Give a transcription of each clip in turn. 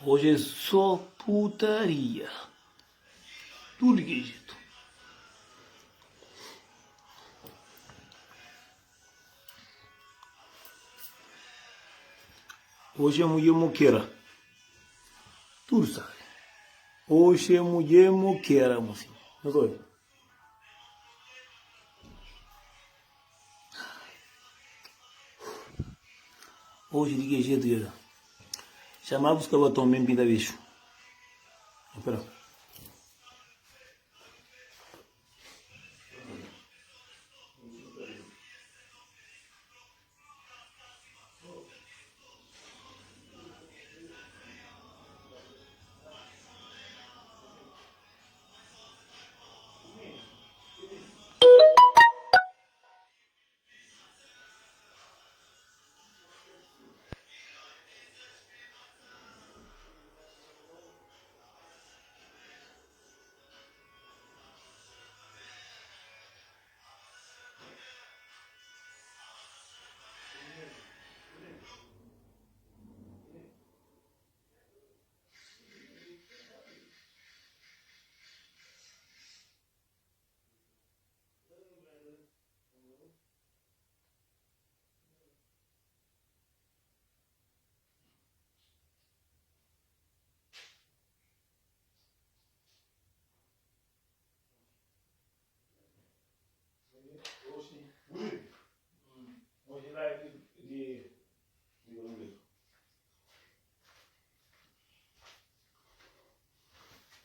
Hoje é só putaria. Tudo que é jeito. Hoje é mulher moqueira. Tudo sabe. Hoje é mulher moqueira, mocinho. Não sou Hoje de que jeito que Chamar buscar batom bem pinta bicho. Espera. Hoje live de de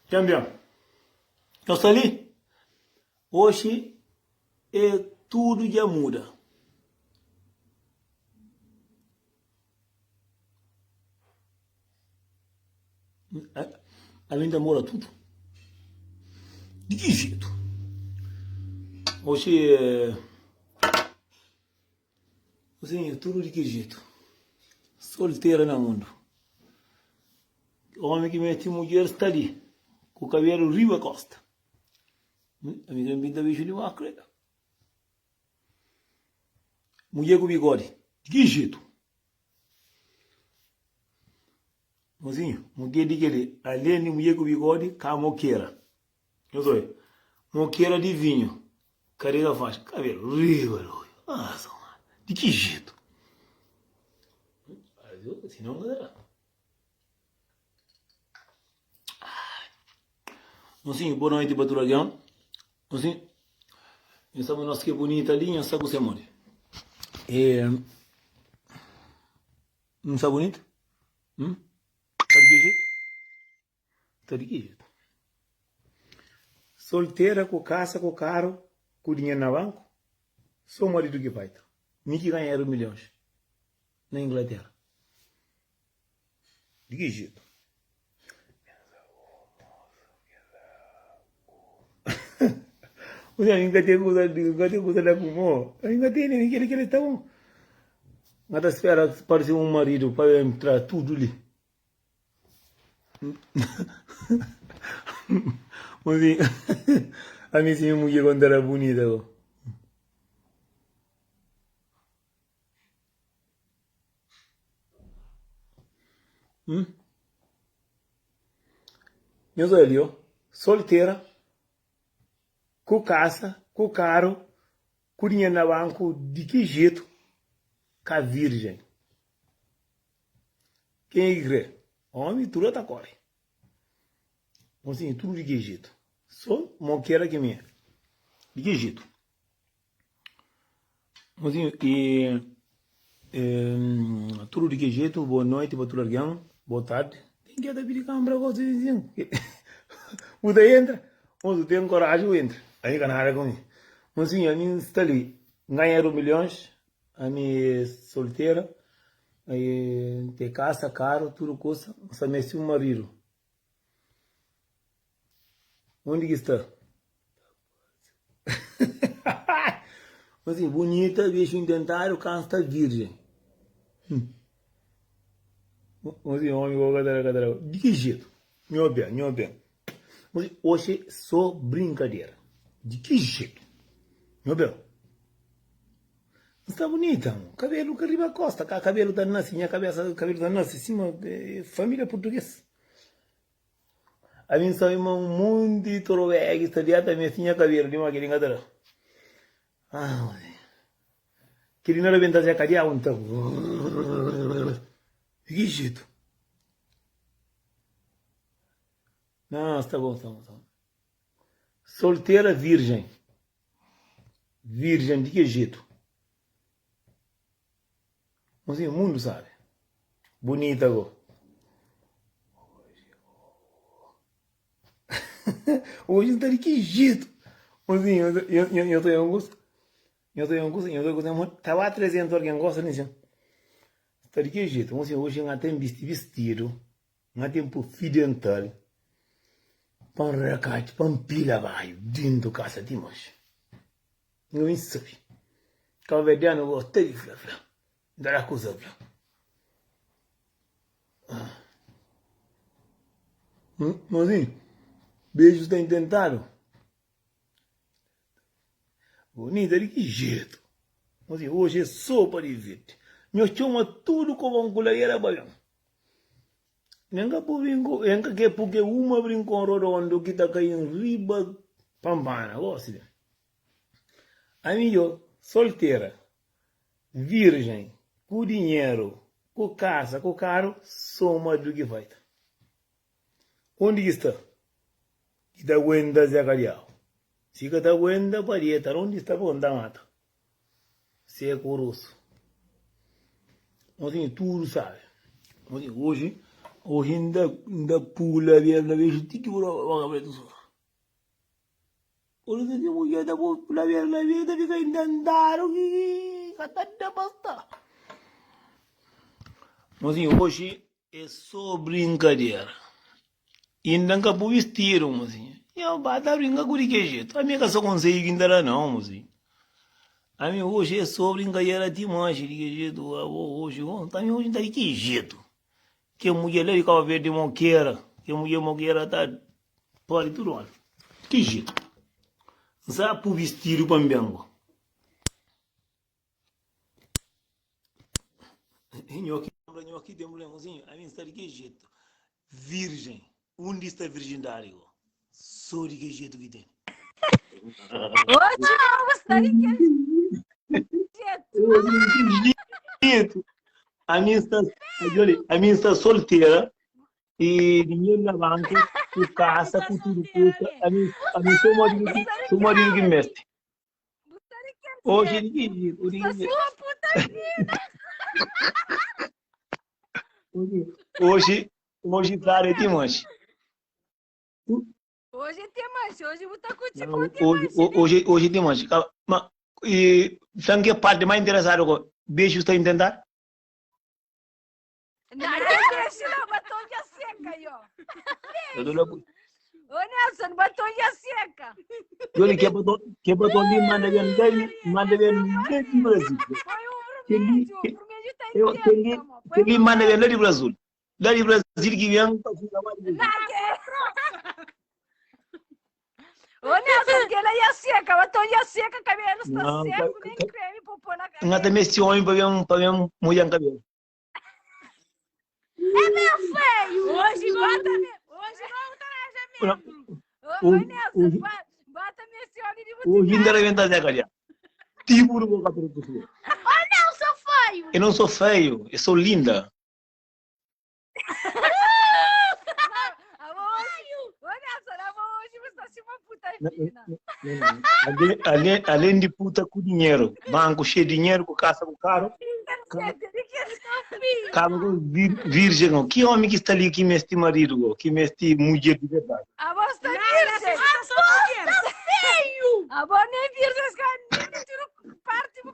Cambiam. Nhos sta li? Oxi é tudu dja muda. Ami N ta mora tudu. Di ki jetu? Oxi é. Oxi tudu di ki jetu? Soltera na mundu. Omi ki mete mudjer sta li ku kabelu riba kosta. Ami ka N ta bixu di ma kre. Mudjer ku bigodi, di ki jetu? Mozinho, mudjer di keli, alen di mudjer ku bigodi, ka mokera. Nhos obi, mokera di vinhu, karega faxa, kabelu riba di odju. Ah, di ki jetu? Sinon ka ta da. Mozinho, boa noite pa tudu algen. Mozinho, nhos sabe nos ki é bonita li, nhos sabe ku se modi. E, N sta bonita? Hum? Tá di ki jeito? Tá di ki jeito? Soltera ku kasa, ku karu, ku dinheru na banku, so maridu ki pai ta. Mi ki ganha eru milhons na Inglatera. Di ki jetu? Ami N ka ten kusa, N ka ten kusa da ku mo. Ami N ka tene, mi keli keli ta bon. N ka ta spera parse un maridu pa ben tra tudu li. Ami si mi mudjer konta era bunita go. Hum? Nhos oja li, ó. Soltera, ku kasa, ku karu, ku dinheru na banku, di ki jetu ka virjen? Kenha ki kre? Omi tudu ta kore. Mosinhu, tudu di ki jetu? So mokera ki mi é. Di ki jetu? Mozinho, e, e tudu di ki jetu, boa noiti pa tudu algen, boa tardi. Ten ki ta pidi kanbra gosi vizinhu. Bu ta entra? Mozu, ten koraji bu entra. Ami ka nada ku mi. Mozinho, ami N sta li, N ganha milhons, ami é soltera, N ten kasa, karu, tudu kusa, N sta meste un maridu. Undi ki sta? Assim, bonita, bicho intentado, cansa virgem. Assim, homem, vou cadara, cadara. De que jeito? Nho bem, nho bem. Hoje só brincadeira. De que jeito? Nho bem. Sta bonita, cabelo que riba costa, cá cabelo tá nasce, minha cabeça, cabelo tá nasce, cima, família portuguesa. Ami N sabe ma un monti di torobegi sta li ata meste nha kabelu di ma kel-li N ka ta da. Ah, kel-li na rabenta se kadiau N ta Di ki jetu? Não, sta bom, sta bom, sta bom. Soltera virgem. Virgem di ki jetu? Mozinho, mundo sabe. Bonita go. Hoje tá de que jeito? Mozinho, eu, eu, eu tô em um gosto. Eu tô em um gosto, eu tô em um gosto. Tava 300 alguém gosta nisso. Tá de que jeito? Mozinho, hoje eu tenho vestido. N ten pu fio dental pa N rakati, pa N pila baiu dentu kasa ti manxi. N ben sabe. Kabuverdianu gosta di fla fla, N ta da kuza fla. Mozinhu, beju sta intentadu. Bonita di ki jetu? Mozinhu, oji é so pa divirti. Nhos txoma tudu kobon ku ladera pa ben. Nen ka bu brinko, nen ka ke puke uma brinkon rodondo ki ta kai riba pampana gosi ben. Ami yo soltera, virgem, ku dinheru, ku kasa, ku karu, so maridu ki faita. Undi ki sta? Ki ta aguenta Zé Kadiau? Si ka ta aguenta pa dieta, undi sta pa ta mata? Seku rosu. Mozinho, tudu sabe. Mozinho, hoje, hoje nda, nda pula bem na beijo ti ki bu boka pretu só. Por isso ki mulher ta pula bem na beijo ta fika intentadu ki ka ta da pa sta. Mozinho, hoje É só brinkadera. Inda N ka pui bistidu, mozinhu. Nha ba ta brinka ku di ke jetu? Ami é ka só konsedju ki N ta da nau, mozinhu. Ami oji é só brinkadera ti manxi di ke jetu. Abo oji, ami oji N ta di ke jetu? Ke mudjer la di Kau Verdi mokera, ke mudjer mokera ta pari tudu anu. Ki jetu? N sa pui bistidu pa N ben go. Nho ki lembra, nho ki tem problema, mozinho, ami sta di ki jeito? Virgem, undi sta virgindade go? Só di ki jeito ki tem. Ô, Tiago, sta di ki jeito? Jeito. Ami sta, olha, ami sta solteira e dinheiro na banco, ku casa, Tá ku tudo solteira, custa. né? Ami, ami sou marido que, sou marido que meste. Bu sta di kel Oji é jetu. di ki jetu? Bu Di sta ki jetu? sima puta fina. Oji, oji, oji Sara é ti manxe. Oji é te manxe. Oji bu ta ku Não, txikó te hoje, manxe, né? hoje, hoje tem manche. Mas, e, sabe que a parte mais interessada com beijo está a tentar? Não, que beijo não, batom já seca aí, ó. Eu tô lá, Ô Nelson, batom já seca. Olha, que batom, que batom de manda bem, daí, manda bem, lá de Brasil. Põe um Que li, vermelho, o que, vermelho tá eu, em que li, tempo, amor. que Põe li manda bem lá vermelho. de Brasil. Lá de Brasil que vem para ficar lá de Brasil. Não, que... Ô Nelson, que ela ia seca, batom já seca, cabelo está Não, seco, nem creme pra pôr na não cabeça. também esse homem para ver, para ver mulher cabelo. É meu feio! Hoje bota, hoje vamos trazer mesmo. Ô, ô Nelson, bota nesse homem de Hoje ainda arrebenta Zé Calhau. Tipo do boca para pessoa. Ô Nelson, feio! Eu não sou feio, eu sou linda. Além, além, além de puta com dinheiro, banco cheio de dinheiro, com casa com carro, carro com virgem. Não. Que homem que está ali que meste marido, que meste mulher de verdade? A voz está virgem. Tá feio! A voz nem virgem, nem tiro parte do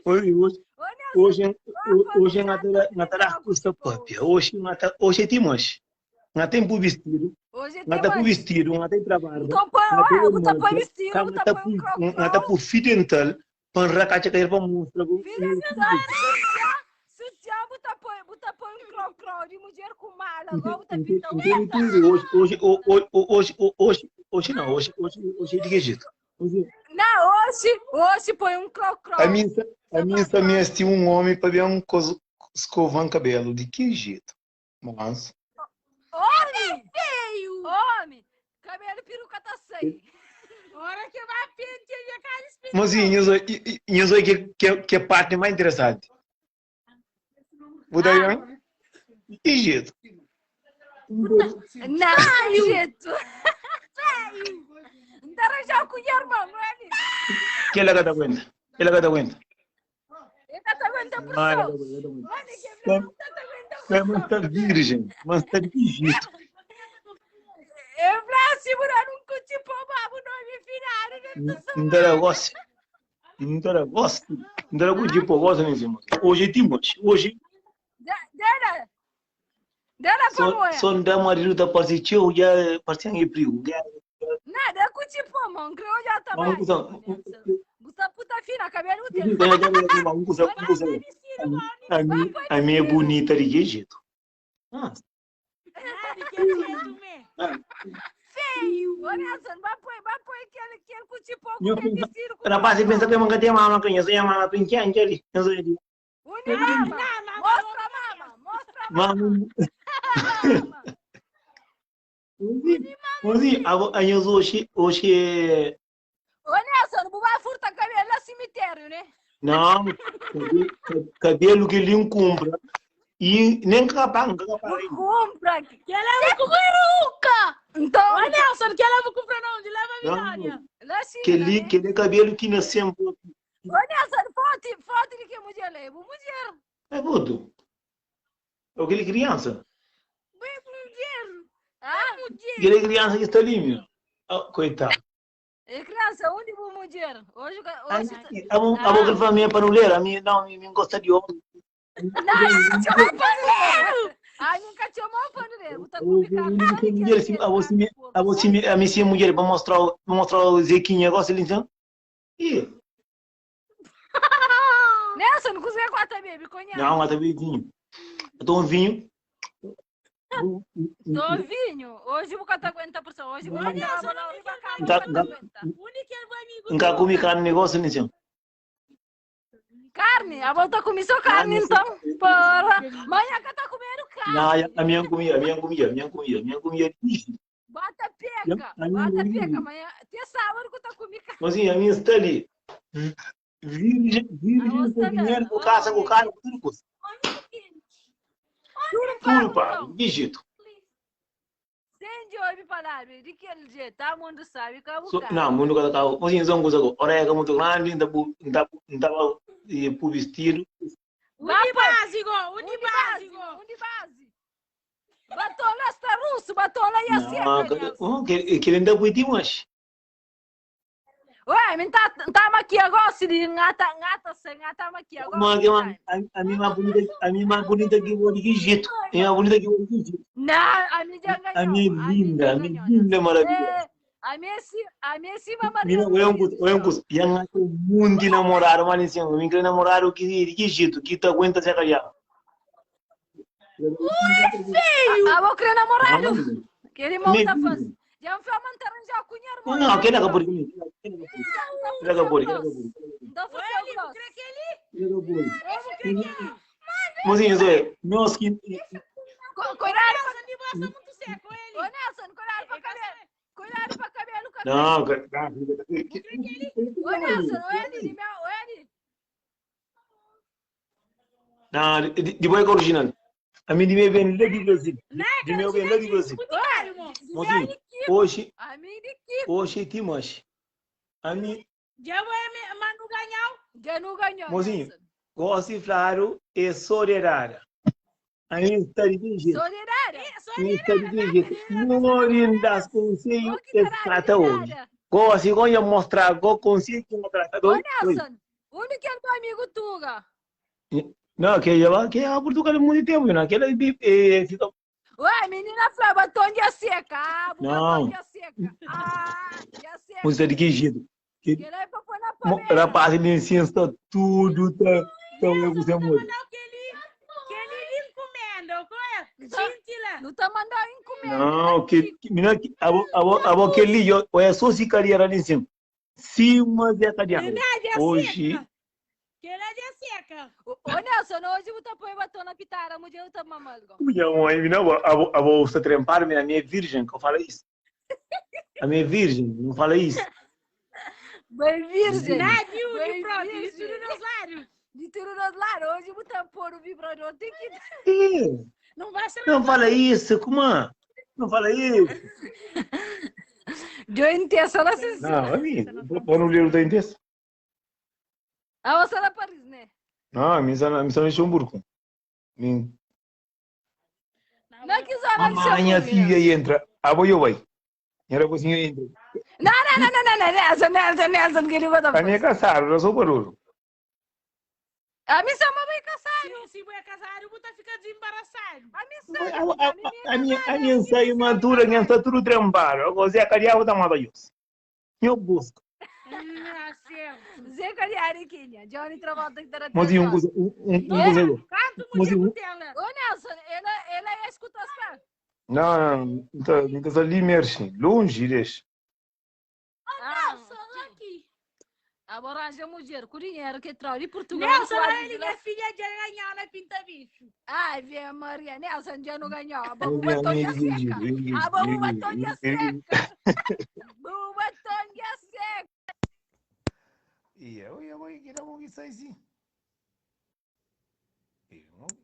Hoje, hoje, hoje, hoje na tara custa papia. Hoje na hoje tem mais. Na tem por vestido. Na tá por vestido, na tem trabalho. Na tem vestido, na tá por na tá por fio dental, para racacha cair para mostrar. Sutiã, buta põe, buta põe um crocro de mulher com mala, agora buta pinta Hoje, hoje, hoje, hoje, hoje não, hoje, hoje, hoje é de que jeito? Não, hoje, hoje põe um crocro. A mim, a mim também é um homem para ver um escovão cabelo, de que jeito? Mas Homem! Feio! Omi, kabelu peruka ta sai. Ora ke ba pentia nha kali Mas sim, nhos oi que é parte mais interessante. Bu ta ben? Egito. Não, Egito. N ta arranjau ku nha irmon, não é li? Kel-la ka ta aguenta. Kel-la ka ta aguenta. El ka ta aguenta Não, ela pressão. ka ta aguenta. Olha que ele não ta aguenta É, mas pressão. tá virgem, mas tá de Egito. Eu falei assim, mano, não curti pô, babu, nome final, né? Não tá negócio. Não tá negócio. Não tá curti pô, gosta nem cima. Hoje tem hoje. Hoje Dela, dela só pa moia. só não dá marido tá parece tio, já parece um perigo. Nada, curti pô, mano, creu já tá Vamos mais. usar. Gusta puta fina, cabelo dele. A minha é bonita de que jeito? Ah, Feio. Ô, Nelson, vai pôr, vai pôr aquele curti pô, Eu com aquele penso- vestido com rapaz, você pensa que eu nunca tenho mama, que eu sou mama, pintinha, ali. Eu sou ali. Une mama. Mostra a mama, mostra a mama. Mama. Mozinho, a nós hoje, hoje, Ô, Nelson, não vai furtar cabelo lá cemitério, né? não, cabelo que ele compra e nem capaz, não capaz. Compra. Que leva com peruca. Então, Ô, Nelson, que leva com pra onde? Leva a Não. Milânia. lá sim, Que ele, né? que ele cabelo que nasceu Ô, Nelson, foto, foto de que mulher leva? Mulher. é puto. É aquele criança. Bem, mulher. Ah, Aquele criança que está ali, meu. Ah, coitado. é criança, onde vou mulher? Hoje, hoje... A boca de minha panuleira, a minha não, a minha gosta de homem. Não, chamou paneleiro. Ai, nunca chamou paneleiro. Tá complicado. Mulher, assim, a você, a você, a minha mulher para mostrar, para mostrar o Zequinha, gosta de então? E Nelson, não consegue cortar bebê, conhece? não, até vinho. Eu tô um vinho. Tô vinho. Hoje vou cantar 40%. Hoje vou cantar Tá, tá. Único é o amigo. Nunca comi carne negócio nisso. Carne, a volta comi só carne, então. Porra. Manhã que tá comendo carne. Não, a minha comida, a minha comida, a minha comida, a minha comida. Bota peca, A minha bota comida. peca. Amanhã, até sábado que tá comendo carne. Mas assim, a minha está ali. Virgem, virgem com dinheiro, com casa, com carro, com tudo. coisa. Tudo Tudo pago, pago, então. de jeito. Sem de ouvir falar, de que ele jeito, tá? Mundo sabe que é o So, cara. não, mundo cada carro. Mas assim, são coisas. Ora é muito grande, ainda ainda ainda por vestido. Uni básico, Um uni de base, básico. um de base. Batola está russo, batola e assim. Não, que ele ainda foi demais. Ué, me tá, tá aqui agora, se de ngata, ngata, se ngata aqui agora. Mas a minha mais bonita, a minha mais bonita que o de Egito. A minha mais bonita que o de Egito. Não, a minha já ganhou. A minha é linda, a minha linda maravilhosa. A minha sim, a minha sim, Maria. Mira, olha um curso. E um mundo namorado, mas assim, eu me namorado que de Egito, que tu aguenta se calhar. Feio. Ah, vou querer namorado. Que ele monta faz. Já me foi manter já com irmão. Não, aquele é capuri. Aquele é capuri, aquele é capuri. Então foi Ele, grosso. crê que ele? Aquele é capuri. Mozinho, Zé, nós que Cuidado, Nelson, ele gosta muito seco, ele. ô Nelson, cuidado pra cabelo. Cuidado pra cabelo. Não, cara. Ô Nelson, ô Eli, meu, ô Eli. Não, de boa é original. A mim de meu bem lá de Brasil. De meu bem lá de Brasil. Mozinho, hoje, A mim de que hoje tem mais. A mim, Já vou mano ganhar. já não ganhou. Mozinho. Nelson. gosto de claro, é solidária. A mim está de jeito. Solidária. Só A mim está de jeito. Não das conselho que trata hoje. Gosto de gosto de mostrar, go conselho que trata Ô hoje. Nelson, o único é teu amigo Tuga. Não, que já que a Portugal é muito tempo, não. Aquela eh, fica Ué, menina Flá, batom de seca. Ah, Não. batom de seca. Ah, de seca. Você de que jeito? Que ele é pra pôr na panela. Rapaz, ele ensina tudo, tá, tá, eu gostei muito. Não, que ele, que ele lhe encomenda, qual é? Gente lá. Não tá mandando encomenda. Não, que, que menina, que, a, a, a, aquele, eu, eu só se carreira ali em cima. Cima de cadeia. Verdade, é Hoje, seca. Que ele é de seca. Ô Nelson, hoje bu ta poi batom na pitada, mudjer bu ta mamal go. Nha mãe, mi não, abo sta trempado, mi a minha é virgem, que eu falo isso. A minha é virgem, não fala isso. Bai virgem. Não, de um, Bai de próprio, de virgem. tudo nos lados. De tudo nos lados. Hoje bu ta pôr o vibrador, tem que. É. Não vai ser Não fala isso, como? Não fala isso. Deu intensa lá, sim. Não, a mim, para não ler o intensa. A você na Paris, né? Não, a mim só a mim só Luxemburgo. Mim, Não que zona mamãe, minha filha entra. A boia vai. Era cozinha entra. Não, não, não, não, não, não, Nelson, Nelson, Nelson, que ele vai A minha é casada, eu sou barulho. A mim só vai casar. Se, se vou casar, eu vou ficar desembaraçado. A mim só. A minha a minha ensaio madura, minha está tudo trempado. Eu gosto de cariava da mata Eu busco. Ah, certo. Zé Cariariquinha, Johnny Travolta que tá Mas e um coisa, um um coisa. Canto Mas mulher eu- dela. Ô Nelson, ela, ela é escuta só. Não, não, não tá ali merche, longe deixa. Ah, Nelson, aqui. agora arranja mulher com dinheiro que traz de Portugal. Nelson, quase ele de lá. minha filha já ganhou na pinta bicho. Ai, vem Maria, Nelson já não ganhou. A bomba já seca. A bomba já seca. Bomba já seca. E eu, eu vou que não vou sair sim.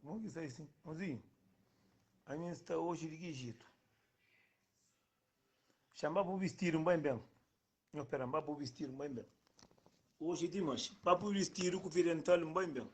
Vamos que sair sim. Vamos A minha está hoje de que jeito? Chama para vestir um bem bem. Não, espera, para vestir um bem bem. Hoje dimas, para vestir o confidental um bem bem.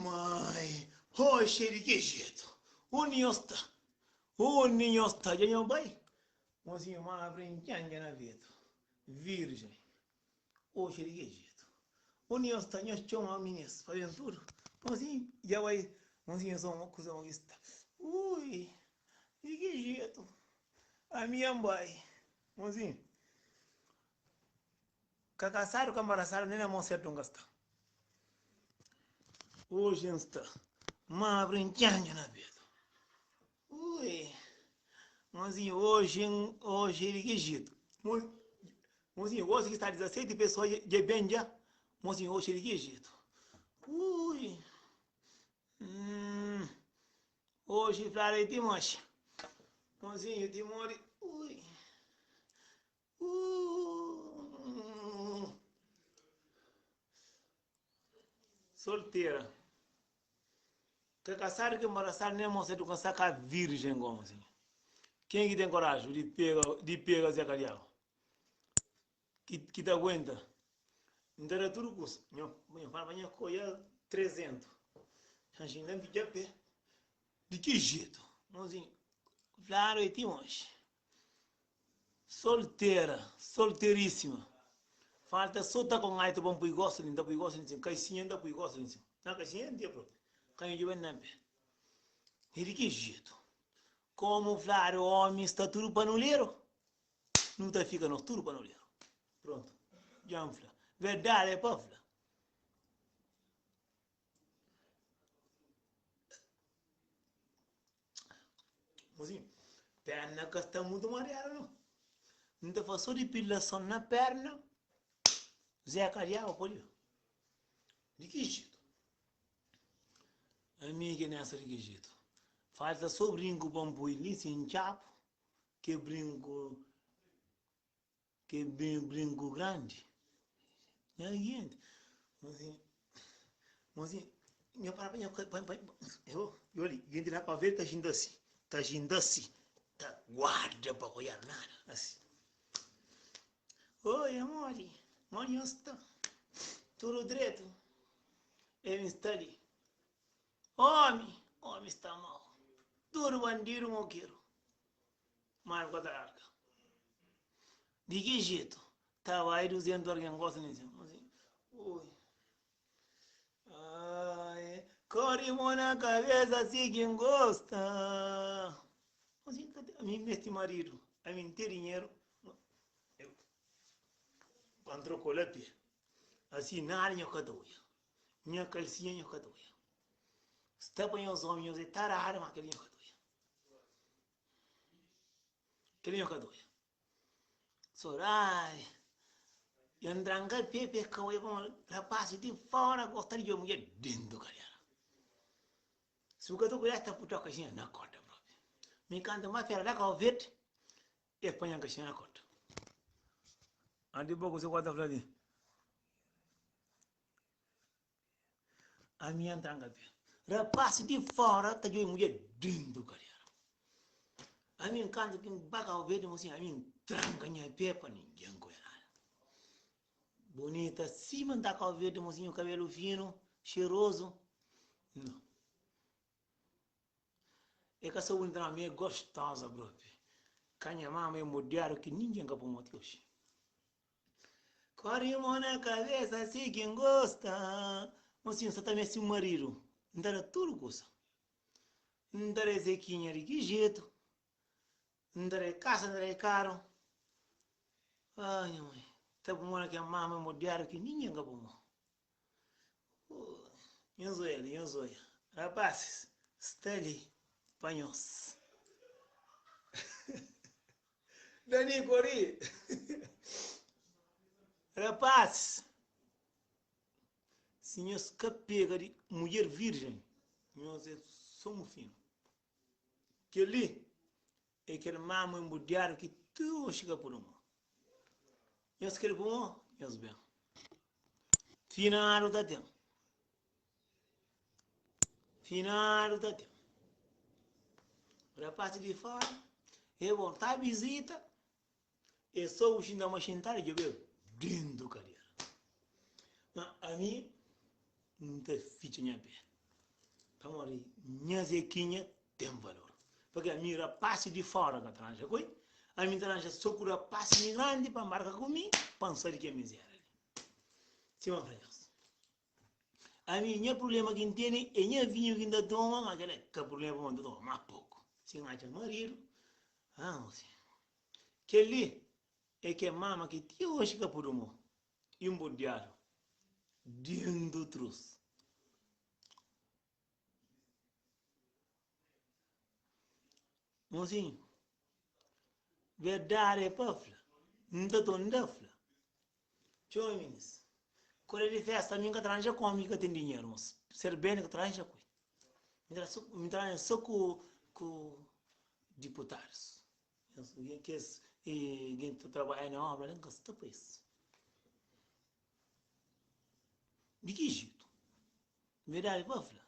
Mãe, oxe di ki jetu? Undi nhos sta? Undi nhos sta? Dja nho bai? Mozinho ma brincan dja na vetu. Virgem, oxe di ki jetu? Undi nhos sta? Nhos txoma minis pa ben tudu. Mozinho dja bai. Mozinho so uma kuza mo ki sta. Ui, di ki jetu? Ami N bai. Mozinho, ka kasadu ka nbarasadu nen na mon sertu N ka sta. Oji N sta ma brinkando na petu. Ui, mozinho, oji N, oji di ki jetu? Mozinho, gosi ki sta 17 pesoa dja ben dja. Mozinho, oji di ki jetu? Ui, hum, oji fladu é ti manxa. Mozinho, ti mori, ui. Soltera. Ka kasadu ka embarasadu nen mosa du kansa ka virgem gomu assim. Quem ki tem coragem di pega di pega Zé Cadiago? Ki ki ta aguenta? N ta da tudu kusa. Nho nho fala pa nha koia 300. Xanxin da dja pé. Di ki jetu? Mozinho, fladu é ti oxi. Soltera, solteríssima. Falta só ta com aito pa N pui gosto li, N ta pui gosto li nsin. Caixinha N ta pui gosto li nsin. Na caixinha N tinha propi. Ka nho djobe na pé. E di ki jetu? Como fladu omi sta tudu panuleru, nu ta fika nos tudu panuleru. Pronto, dja N fla. Verdade é pa fla. Mozinho, perna ka sta mutu mariadu no. N ta faz so depilason na perna, Zé Kadiaba pode ben. Di ki jetu? Ami ke nessa di ki jetu? Falta so brinku pa N pui li sin txapu, ke brinku Ke brinco grandi. Nha gente. Mozinho. Mozinho. Nha para pa nha pa pa eu eu ali, gente lá para ver tá agindo assim. Tá agindo assim. Tá guarda para olhar nada assim. Oi, amor. Amor, está. Tudo direito. Ele está ali. Homem, homem está mal. Tudo bandido moqueiro. Má el ka ta larga. Di ki jetu? Ta bai 200 algen gosta di si. Ui. Ai, kori mo na kabesa si ki N gosta. Ami N meste maridu, ami N ten dinheru. Pa N troka la pé. Asi nada nho ka ta odja. Nha kalsinha nho ka ta odja. Sta pa nhos omi, nhos é taradu, ma kel nho ka ta odja. Kel nho ka doia. Sodadi. Yo ntranka pé pé ka oia pamodi rapaz di fora gosta di djobe mudjer dentu kadera. Si bu ka ta kuida es ta puta kaxinha na korda propi. Mi kantu ma fera la Kau Verdi es panha kaxinha na korda. Anti bo kuse ku ta fla li? Ami N tranka pé. Rapaz di fora ta djobe mudjer dentu kadera. Ami N kantu ki N ba Kau Verdi mosinhu ami N tranka nha pé pa ningen ka oia nada. Bonita sima N ta Kau Verdi mosinhu kabelu finu, xerozu. Nau. E ka sa bonita nau, mi é gostosa propi. Ka nha mama é modiadu ki ningen ka pô-m ti oxi. Kori mo na kabesa si ki N gosta. Mosinhu sa ta meste un maridu. N ta da tudu kusa. N ta da Zekinha di ki jetu. N ta da kasa, N ta da karu. Ai nha mai, ta pô mo na kel mama modiadu ki ningen ka pô mo. Nhos oia li, nhos oia. Rapasis, sta li pa nhos. Dani kori. Rapasis, si nhos ka pega di mudjer virjen, nhos é so mufinu. Kel-li é kel mamu enbudiadu ki ti oxi ka pudi mo. Nhos kre pudi mo, nhos ben. Finadu ta ten. Finadu ta ten. Rapaz di fora, e bon ta visita, e so bu xinta ma xintadu djobe dentu kadera. Ma ami N ta fitxa nha pé. Pamodi nha Zequinha ten valor. Pabia ami rapasi di fora ka ta ranja ku el, ami ta ranja so ku rapasi migrandi pa mbarka ku mi pa N sai di kel mizeria li. Sima N fla nhos, ami nha prublema ki N tene é nha vinhu ki N ta toma, ma kel-la é ka prublema pamodi N ta toma más poku. Si N atxa maridu, ah, kel-li é kel mama ki ti oji ka pudu mo inburdiadu dentu trus. Mozinhu, verdadi é pa fla, N ta torna fla. Txeu minis, kore di festa mi N ka ta ranja ku omi ki ka ten dinheru, mos. Ser ben N ka ta ranja ku el. Mi ta ranja so ku diputadus. Kes ki ta trabadja na obra la, N ka sta pa es. Di ki jetu? Verdadi pa fla.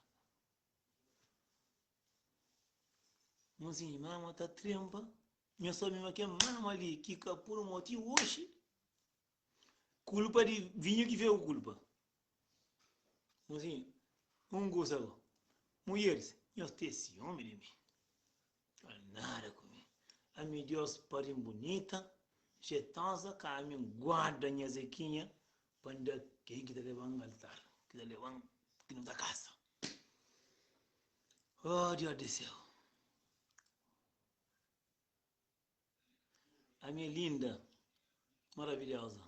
Mozinho, mama ta trempa. Nho sabe ma kel mama li ki ka puru mo ti oxi, kulpa di vinhu ki fika ku kulpa. Mozinho, un kusa go. Mulheris, nhos ten siúmi di mi. Ka nada ku mi. Ami Dios parim bunita, jetosa, ka ami guarda nha Zequinha pa N da ken ki ta leba-m altar, ki ta leba-m ki nu ta kasa. Oh, Dios di séu! Ami é linda, maravilhosa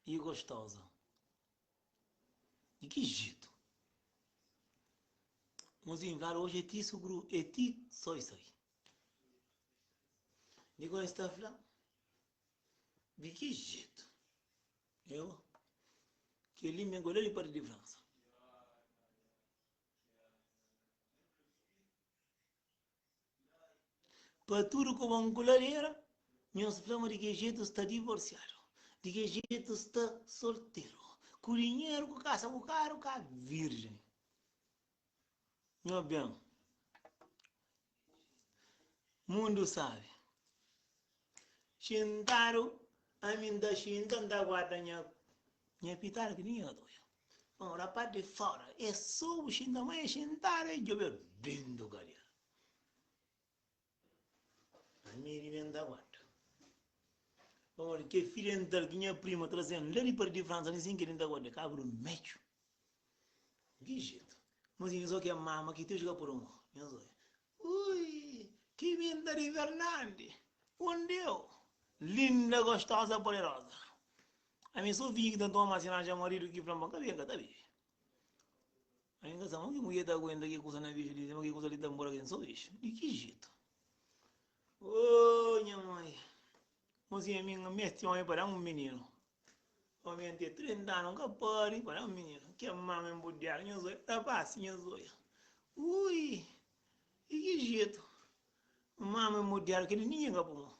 e gostosa. Di ki jetu? Mozinho, claro, hoje é ti sugru, é ti soi soi. Di kua es ta fla? Di ki jetu? Eu, kel-li mi gola di parti di Fransa. Pa tudu kobon ku ladera, nhos fla ma di ki jetu sta divorsiadu, di ki jetu sta solteru, ku dinheru, ku kasa, ku karu, ka virjen. Nho ben, mundu sabe. Xintadu, ami N ta xinta, N ta guarda nha nha pitada ki ninguém ka ta odja. Bon, rapaz di fora, é so bu xinta, ma é xintadu, é djobe dentu kadera. Ami di mi N ta guarda. Pamodi ke fio dental ki nha prima traze-m la di Paris di Fransa, nin sin kel-li N ta guarda, kabru metxu. Di jetu. Mas nhos oki a mama ki te juga por un. Nhos oia. Ui, ki minta di Fernandi. Undeu. Linda, gostosa, poderosa. Ami so vinhu ki ta toma si ranja maridu ki fla-m pa N ka bebe, N ka ta bebe. Ami N ka sa mo ki mulher ta aguenta ki kusa na bixu li, sima ki kusa li ta nbora ki N so bixu. Di ki jetu? Oh, nha mãe. Mozinha, ami N meste omi pa da-m un mininu. Omi N ten 30 anu N ka pari pa da-m mininu. Ke mama enbudiadu nha zoia rapasi nha zoia. Ui, di ki jetu? Mama enbudiadu kel-li ningen ka pui mo.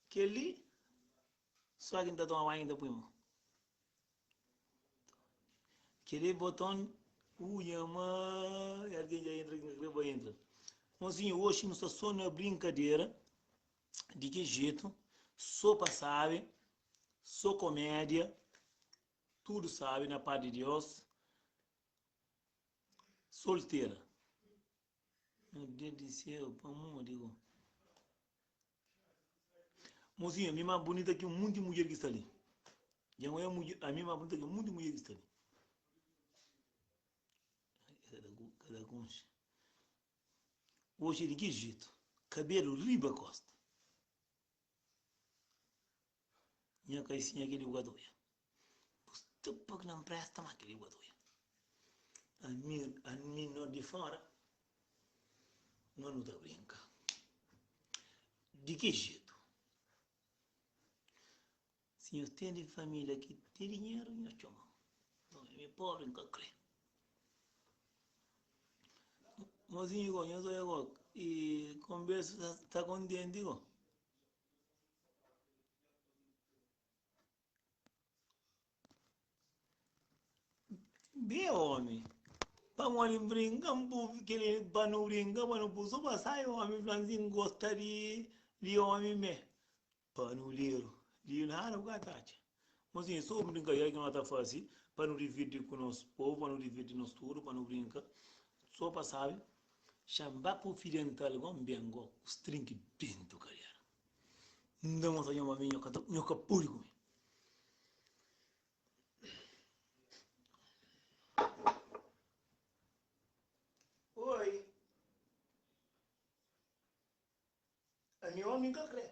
Kel-li só ki N ta toma banhu ki N ta pui mo. Kel-li boton, ui nha mai, algen dja entra ki N ka kre pa entra. Mozinhu, oxi nu sta so na brinkadera. Di ki jetu? So pa sabe, so komédia, tudu sabe na paz di Deus. Soltera. Meu Deus di céu, pamodi go? Mozinha, mi más bonita ki un monti mudjer ki sta li. Dja N oia mudjer, ami más bonita ki un monti mudjer ki sta li. Kada konxe. Oji é di ki jetu? Kabelu riba kosta. Nha kaisinha keli bu ka ta oia. Bu sta pa ki na npresta ma keli bu ka ta oia. Ami, ami no di fora, no nu ta brinka. Di ki jetu? Si nhos ten di familia ki ten dinheru, nhos txoma-m. Ami é pobri, N ka kre. Mozinhu go, nhos oia go, i konbersu ta kontenti go. Bê omi, pamodi N brinka, N bu keli pa nu brinka, pa nu pui so pa sai omi fla-m si N gosta di omi mê. Panuleru, di nada bu ka ta atxa. Mozinhu, so brinkadeira ki no ta fase. pa nu divirti ku nos povu, pa nu divirti nos tudu, pa nu brinka, so pa sabi, xa-m ba pa Osidental go, N ben go ku strinki dentu kadera. N ta mostra nho ma mi nho ka ta, nho ka pode ku mi. Oi. Ami omi N ka kre.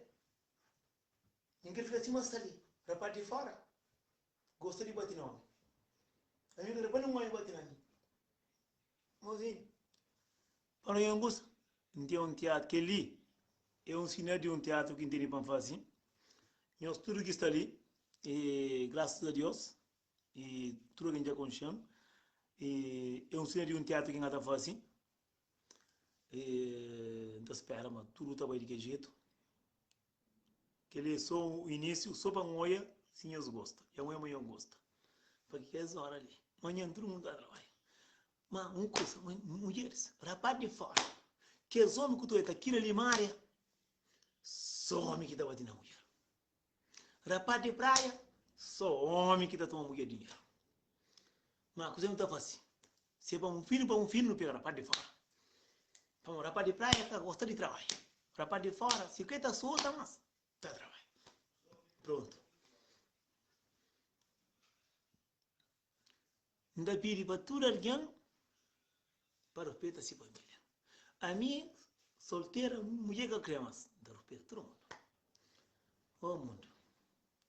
N kre fika sima sta li, rapaz di fora gosta di bati na omi. Ami N ka kre pa nin omi bati na mi. Mozinhu, pa no yangusa, N ten un tiatru, kel-li é un sinal di un tiatru ki N tene pa N fase. Nhos tudu ki sta li, e grasas a Dios, e tudu algen dja konxe-m, e é un sinal di un tiatru ki N ka ta fase. E N ta spera ma tudu ta bai di kel jetu. Kel-li é sô un inísiu, sô pa N oia si nhos gosta. Dja N oia ma nhos gosta. Pa kes óra li, manhan tudu mundu ta trabadja. Ma un kusa, mudjeris, rapaz di fora, kes omi ku ta oia ka kila limaria, sô omi ki ta bati na mudjer. Rapaz di praia, sô omi ki ta toma mudjer dinheru. Ma kuzê nu ta fase? Si é pa un finu, pa un finu nu pega rapaz di fora. Pamodi rapaz di praia ka gosta di trabadja. Rapaz di fora, si kre ta solta, mas ta trabadja. Prontu. N ta pidi pa tudu algen pa ruspeta si familia. Ami, soltera, mudjer ka kre mas, N ta ruspeta tudu mundu. Oh mundu!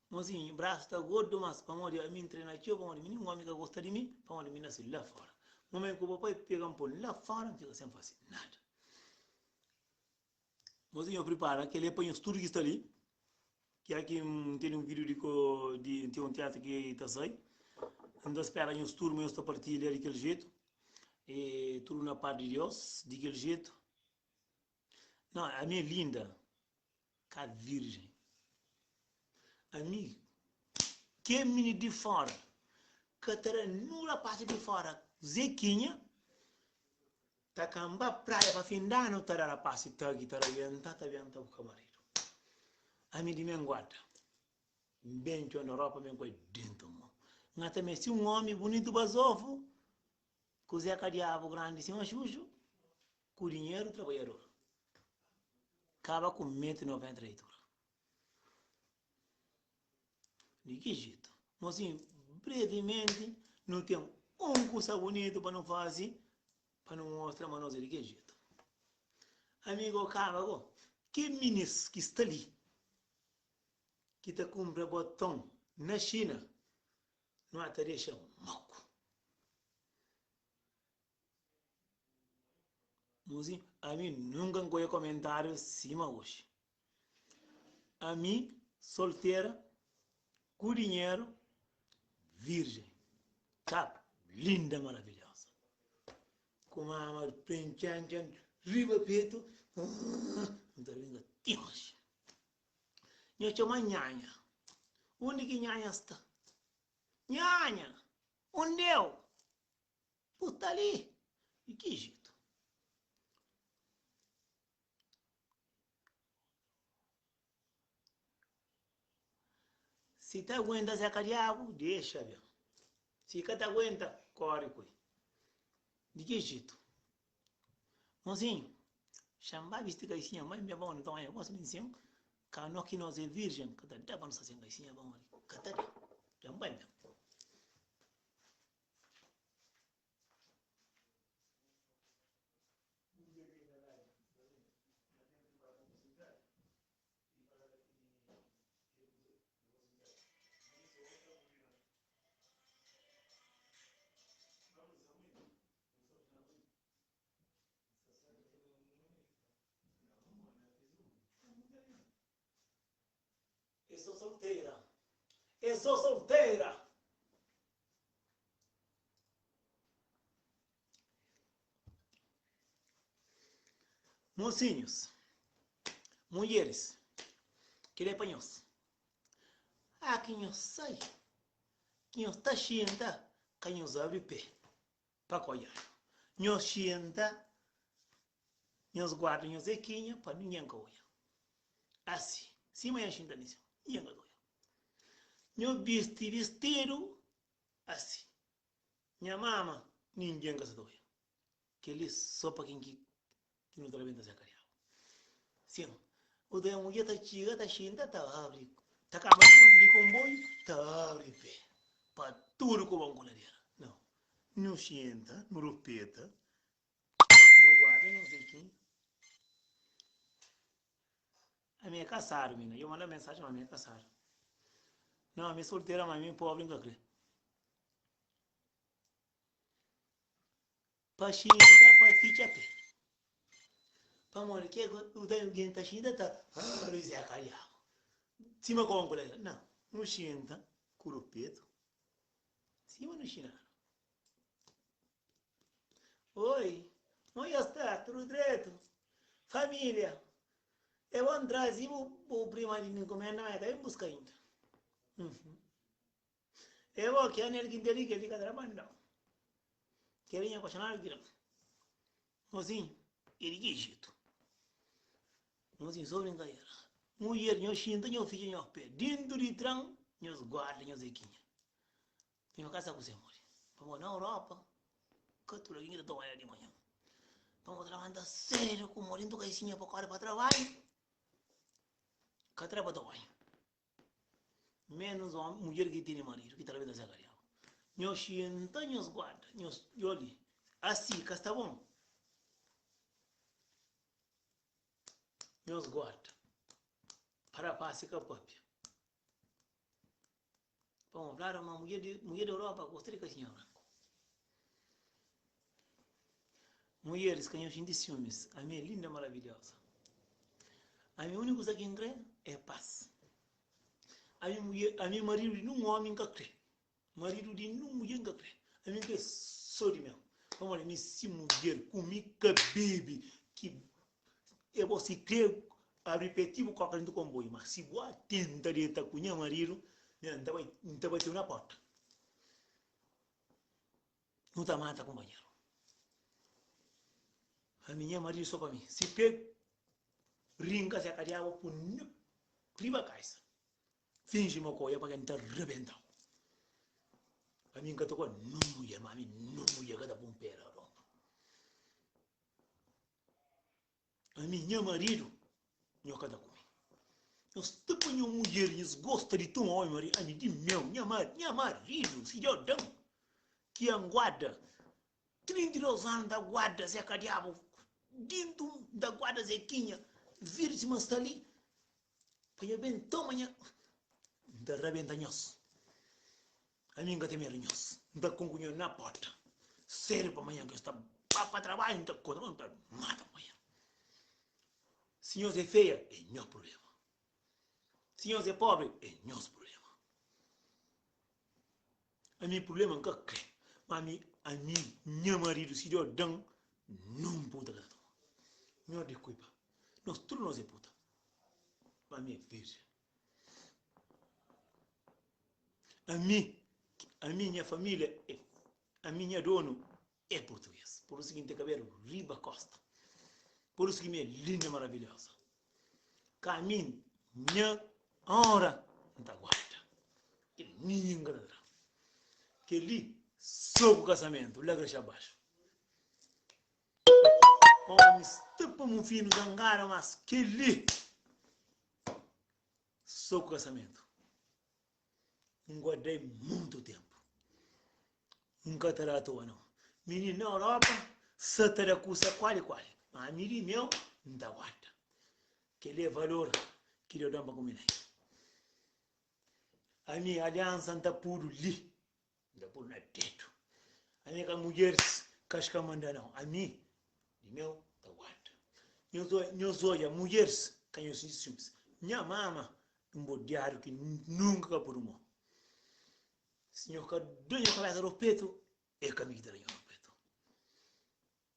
Mozinhu, brasu ta gordu mas pamodi ami N trena txeu, pamodi mi ninhun omi ka gosta di mi, pamodi mi nase la fora. Mamai ku papai pega-m pô-m la fora, N fika sen fase nada. Mozinhu, pripara kel-li é pa nhos tudu ki sta li. Kia ki N tene un vídiu di ko di N ten un teatru ki ta sai. N ta spera nhos tudu ma nhos ta partilha di kel jetu. E tudu na par di Deus, di kel jetu. Não, ami é linda, ka virgem. Ami, ke mini di fora, ka ta da nu rapaz di fora Zequinha. Ta kanba praia pa fin d'anu ta da rapasi tagi ta rabenta ta benta bu ka maridu ami di men guarda N ben txon d'Europa ben koi dentu mo N ata mesti un omi bunitu bazofu ku zeka diabu grandi sima xuxu ku dinheru trabadjador kaba ku metru 90 di altura. Di ki jetu? Mosinhu, brevimenti, nu ten un kusa bunitu pa nu faze, pa nu mostra ma nos é di ki jetu. Amigu, kaba go. Ki minis ki sta li, ki ta kunpra boton na Xina, nu ata dexa moku. Mozinhu, ami nunka N ka oia komentariu sima oxi. Ami soltera, ku dinheru, virjen. Kap, linda maravilhosa. Ku mama prentxentxen riba petu, N ta brinka ti oxi. Nho txoma nhanha. Undi ki nhanha sta? Nhanha! Undeu? Bu sta li di ki jetu? Si ta aguenta seka diabu, dexa ben. Si ka ta aguenta, kori ku el. Di ki jetu? Mozinhu, xa-m ba bisti kaisinha, mai mi é bon, nton é gosi di nsin, ka no ki nos é virjen, ka ta da pa no sta sen kaisinha pamodi ka ta da. Dja-m bai ben. Eu sou solteira. Eu sou solteira. Mocinhos, mulheres, kel é pa nhos. Ah, ki nhos sai, ki nhos ta xinta, ka nhos abri pé pa ka odjadu. Nhos xinta, nhos guarda nhos zekinha pa ningen ka odja. Asi, sima nha xinta li, ningen ka ta odja. Nhos bisti bistidu asi. Nha mama, ningen ka sa ta oja. Kel-li sô pa ken ki ki nu ta rabenta se kariabu. Sin, bu ta mudjer ta txiga, ta xinta, ta abri, ta kaba di konboiu, ta abri pé pa tudu kobon ku ladera. Nau, nu xinta, nu rupeta, nu guarda nos jekinhu. Ami é kasadu, mina. Dja manda mensajen ma ami é kasadu. Nau, ami é soltera, ma ami é pobri, N ka kre. Pa xinta pa fitxa pé. Pamodi ke ku ta algen ta xinta ta ah Zé Kadiabu. Sima kónku la. Nau, nu xinta ku rupetu sima nu xinadu. Oi, mo ya sta? Tudu dretu? Família? E bon trazi bu prima di nkomenda ma e ka ben buska inda. E bo ki anel ki N ten li, kel-li ka ta da pa N da-u. Kel-li nha apaxonadu ki da-m. Mozinhu, é di ki jetu? Mozinhu, so brinkadera. Mudjer, nhos xinta, nhos fitxa nhos pé dentu di tran, nhos guarda nhos ekinha. Nhos ka sa kuzê modi. Pamodi na Europa, ka tudu algen ki ta toma banhu di manhan. Pamodi ta labanta sedu ku modi, ntu ka isinha pa kóre pa trabadju, ka tra pa toma banhu. Menus omi, mudjer ki tene maridu ki ta rabenta se kadiabu. Nhos xinta, nhos guarda, nhos djobe. Asi ka sta bon. Nhos guarda pa rapasi ka papia. Pamodi fladu ma mudjer di mudjer di Europa gosta di kasinha branku. Mudjeris ka nhos xinti siumis. Ami é linda maravilhosa. Ami úniku kuza ki N kre é pas. Ami mudjer, ami maridu di nun omi N ka kre. Maridu di nun mudjer N ka kre. Ami N kre so di meu. Pamodi ami si mudjer ku mi ka bebe ki e bo si kre abri pe ti bu koka dentu konboiu ma si bu atenta deta ku nha maridu N ta bai N ta bateu na porta. Nu ta mata kunpanheru. Ami nha maridu so pa mi. Si pe rinka se kadiaba pun riba kaisa. Finji ma ku oja pa ke N ta rebentau. Ami N ka ta kua nun mudjer, ma ami nun mudjer ka ta pun pe la ropa. Ami nha maridu nho ka ta kume. Nho sta pa nho mudjer nhos gosta di toma omi maridu. Ami di meu nha nha maridu si Deus dam ki N guarda 32 anu N ta guarda Zé ka diabu dintu N ta guarda Zequinha vira sima N sta li pa nho ben toma nha N ta rabenta nhos. Ami N ka ten medu nhos. N ta konku nho na porta. Sedu pa manhan ki nhos ta ba pa trabadju, N ta kontra nhos, N ta mata manhan. Si nhos é feia, é nhos prubléma. Si nhos é pobri, é nhos prubléma. Ami prubléma N ka kre. Ma ami, ami, nha maridu, si Deus da-m, nun puta ka ta toma. Nhos diskulpa. Nos tudu nos é puta. Ma ami é virjen. Ami, ami nha família é, ami nha donu é português. Por isso ki N ten kabelu riba kosta. Por isso ki mi é linda maravilhosa. Ka ami nha onra N ta guarda. Kel ninhun ka ta tra. Kel-li so ku kasamentu la grexa baxu. Omi sta pa mufinu zangadu mas kel-li so ku kasamentu. N guardai muntu tempu. N ka ta da atoa nau. Mininu na Europa sa ta da kusa kuali kuali. Ma ami di meu N ta guarda. Kel-li é valor ki Deus da-m pa kume na el. Ami aliansa N ta pudu li. N ta pudu na dedu. Ami ka mudjeris ka ska manda nau. Ami di meu N ta guarda. Nhos odja mudjeris ka nhos sinti siumis. Nha mama un bodiadu ki nunka ka pudu mo. Si nhos ka da nha kabesa rupetu, é ka mi ki ta da nhos rupetu.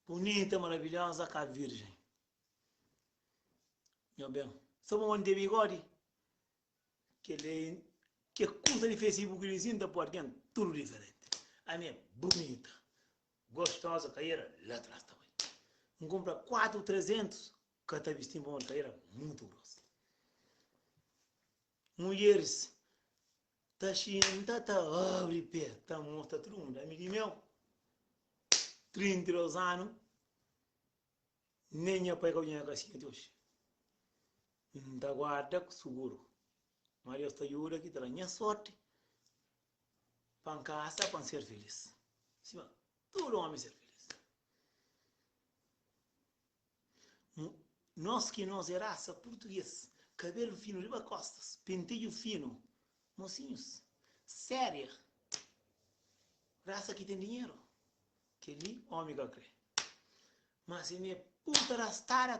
Bunita, maravilhosa ka virgem. Nho ben, so pa mante bigodi, kel ke kusa di Facebook li sin ta poi algen tudu diferenti. Ami é bunita, gostosa, kaera la tras ta bai. N kumpra 4 300 Ka ta bisti-m pamodi ka era mutu gros. Mudjeris ta xinta ta abri pé, ta mostra tudu mundu. Ami di meu. 32 anu, nen nha pai ka odja nha kasinha ti oji. N ta guarda ku suguru ma Deus ta djuda ki ta da nha sorti pa N kasa pa N ser filis sima tudu omi ser filis. Nos ki nos é rasa purtugês, kabelu finu riba kostas, pentedju finu, mosinhus, séria, rasa ki ten dinheru, kel-li omi ka kre. Ma si mi é puta rastada,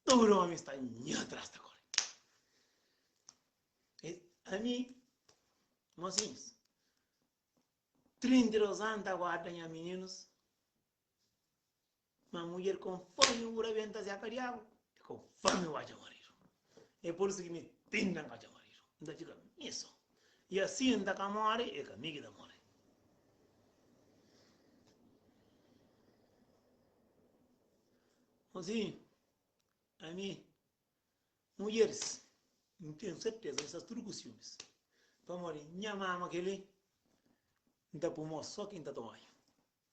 tudu omi sta nha tras ta kore. Ami, mosinhus, 32 anu ta guarda nha mininus, Ma mudjer konformi bu rabenta zeka diabu, é konformi bu atxa maridu. É pur isu ki mi tinda N ka atxa maridu, N ta fika mi so. I asi N ta ka móre, é ka mi ki ta móre. Mozinhu, ami, mudjeris, N ten serteza ma sta tudu ku siumis, pamodi nha mama kel-li, N ta pui mô so ki N ta toma banhu.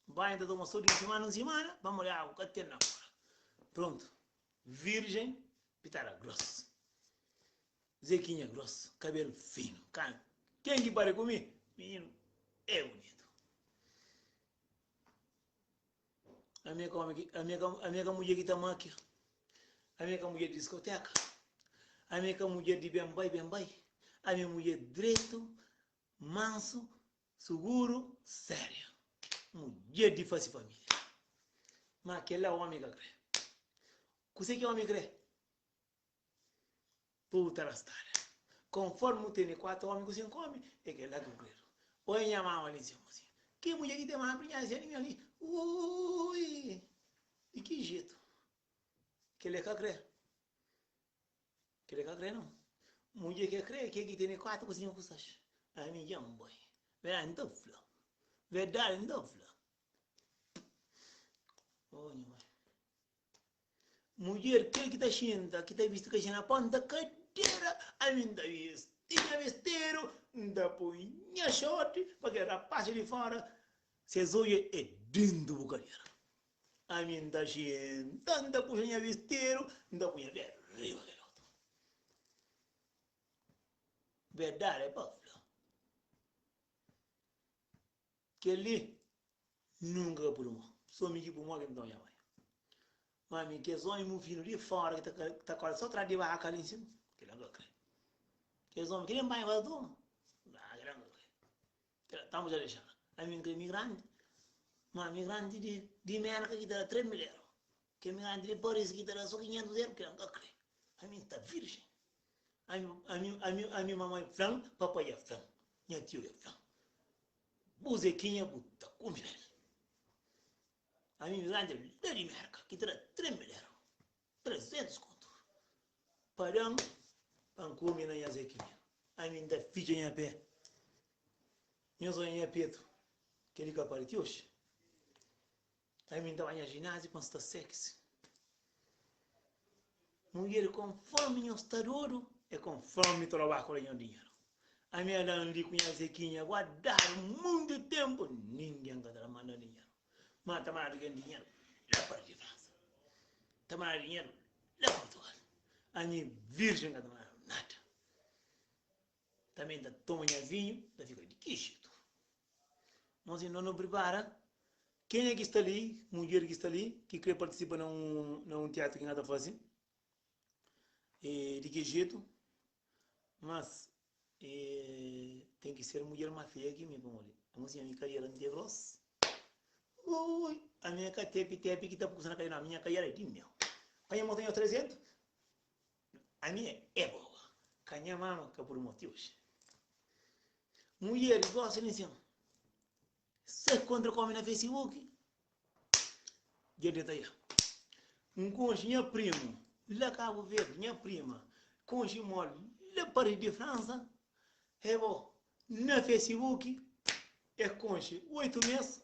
Banhu ta toma so di un simana un simana, pamodi agu ka ten na fora. Prontu, virjen pitada gros, zekinha gros, kabelu finu, ka ken ki pari ku mi, mininu é bunitu. Ami é ka omi ki, ami é ka, ami é ka mudjer ki ta makia, ami é ka mudjer di diskoteka, ami é ka mudjer di ben bai, ben bai, ami é mudjer dretu, mansu, Suguru, séria. Mudjer di fase família. Má kel-la ómi ka krê. Kuzê ki ómi krê? Povu ta rastada. Konfórmi bu tene kuatu ómi ku sinku ómi, é kel-la ki bu kredu. Oi nha mama li nsin mosinhu. Ki mudjer ki ten mama prinhadu si animal li? Ui! Di ki jetu? Kel-la ka krê. Kel-li ka krê nau. Mudjer ke krê ke ki tene 4 ku 5 ku 6. Ami dja N bai. Verdadi N ta fla. Verdadi N ta fla. Oh nha mai. Mudjer kel ki ta xinta, ki ta bisti kaxinha na ponta kadera, ami N ta bisti nha bistidu, N ta poi nha short pa kel rapaz di fora ses odju é dentu bu kadera. Ami N ta xinta, N ta puxa nha bistidu, N ta pui nha pé riba kel otu. Verdadi é pa fla. Kel-li nunka ka pudi mô. So mi ki pui mô ki N ta odja bai. Ma mi kes omi mufinu di fora ki ta kore so tras di baka li nsin, kel-la N ka kre. Kes omi ki nen banhu ka ta toma, kel-la N ka kre. Tanbu dja dexa. Ami N ka imigranti, ma imigranti di Merka ki ta da 3 mil eru, ki imigranti di Paris ki ta da so 500 eru, kila N ka kre. Ami N sta virjen. Ami, ami, ami, ami mamai fla-m, papai dja fla-m, nha tiu dja fla-m, bu Zekinha bu ta kume na mi. Ami imigranti la di Merka ki ta da 3 mil eru. 300 kontu pa da-m pa N kume na nha Zekinha. Ami N ta fitxa nha pé. Nhos odja nha petu, kel-li ka pari ti oxi. Ami N ta ba nha jináziu pa N sta sexy. Mudjer, konformi nhos sta dodu, é konformi trobaku da nhos dinheru. Ami ala-m li ku nha Zekinha guardadu monti ténpu, ningen ka ta da manda dinheru. Ma ta mandadu ken dinheru la pa di Fransa. Ta mandadu dinheru la Portugal. Ami virgem ka ta mandadu nada. Também ta toma nha vinho, ta fika di ki jetu? Nos inda no pripara. Kenha ki sta li, mudjer ki sta li, ki kre partisipa na un na un teatru ki N ka ta fase, e di ki jetu? Mas E ten ki ser mudjer ma feia ki mi pamodi Amo si ami kariera N te gros Ui ami é ka tepi tepi ki ta pusa na kariera Ami nha kariera é di meu Ka nha mostra nha 300 Ami é boba Ka nha mama ka pudi mostra ti oxi Mudjeris gosi li nsin Se kontra ku omi na Facebook Dja deta ya N konxe nha primu la Kabu Verdi Nha prima konxe mol la Paris di Fransa E bo na Facebook E konxe 8 mes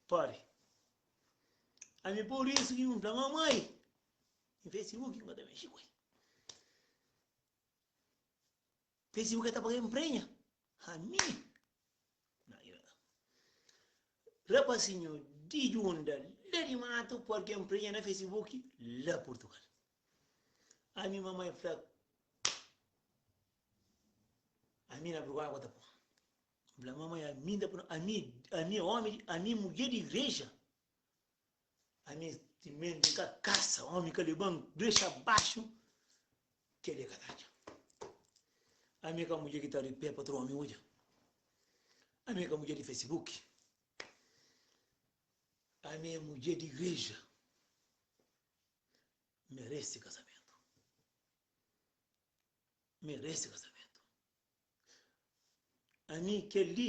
pari Ami pur isu ki N fla mamai N Facebook N ka ta mexe ku el Facebook e ta paga inprenha Ami Rapasinhu. Di djunda la di matu ku algen prenha na Facebook la Portugal. Ami mamai fla ami na bruga agua ta pon. Fla mamai ami ta pon ami ami omi ami mudjer di igreja. Ami timenti nka kasa omi ka leban grexa baxu keli ka ta atxa. Ami ka mudjer ki ta ri pé pa tur omi odja. Ami ka mudjer di Facebook. Ami é mudjer di igreja. Merese kasamentu. Merese kasamentu. Ami kel li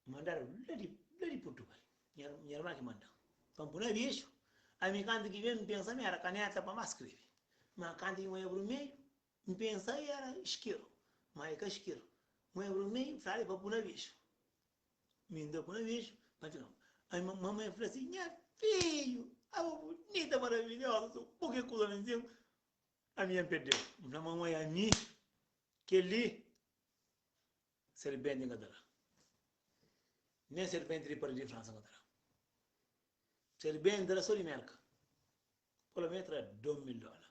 mandadu la di la di Portugal. Nha nha irma ki mandan. Pa N puna bexu. Ami kantu ki ben N pensa mi era kaneta pa N ba skrebe. Ma kantu ki N oja brumedju N pensa era iskeru. Ma e ka iskeru. N oja brumedju N fla ali pa puna bexu. Mi N ta puna bexu pa fika. Ami mamai fla si, nha fidju, abo bunita maravilhosa, so bo ke kuza na nsin. Ami N perdeu. N fla mamai ami kel-li Serbenti N ka ta da. Nen serbenti di Paris di Fransa N ka ta da. Serbenti N ta da so di Merka. Polo menu ta da 2000 dola.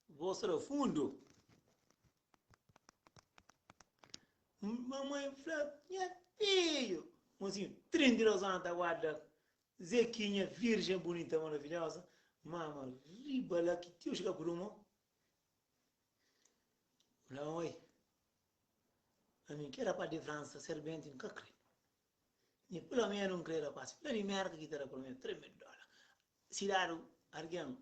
Bo sta da fundu. Mamãe fla, nha fidju. Mozinho, 32 anu ta guarda Zequinha, virgem bonita, maravilhosa. Mama, riba la ki tio xika ku rumo. Fla, oi, ami ke rapaz di Fransa, serbenti, N ka kre. Mi pelo menu N kre rapaz la di Merka ki ta da pelo menu 3 mil dola. Si dadu argen,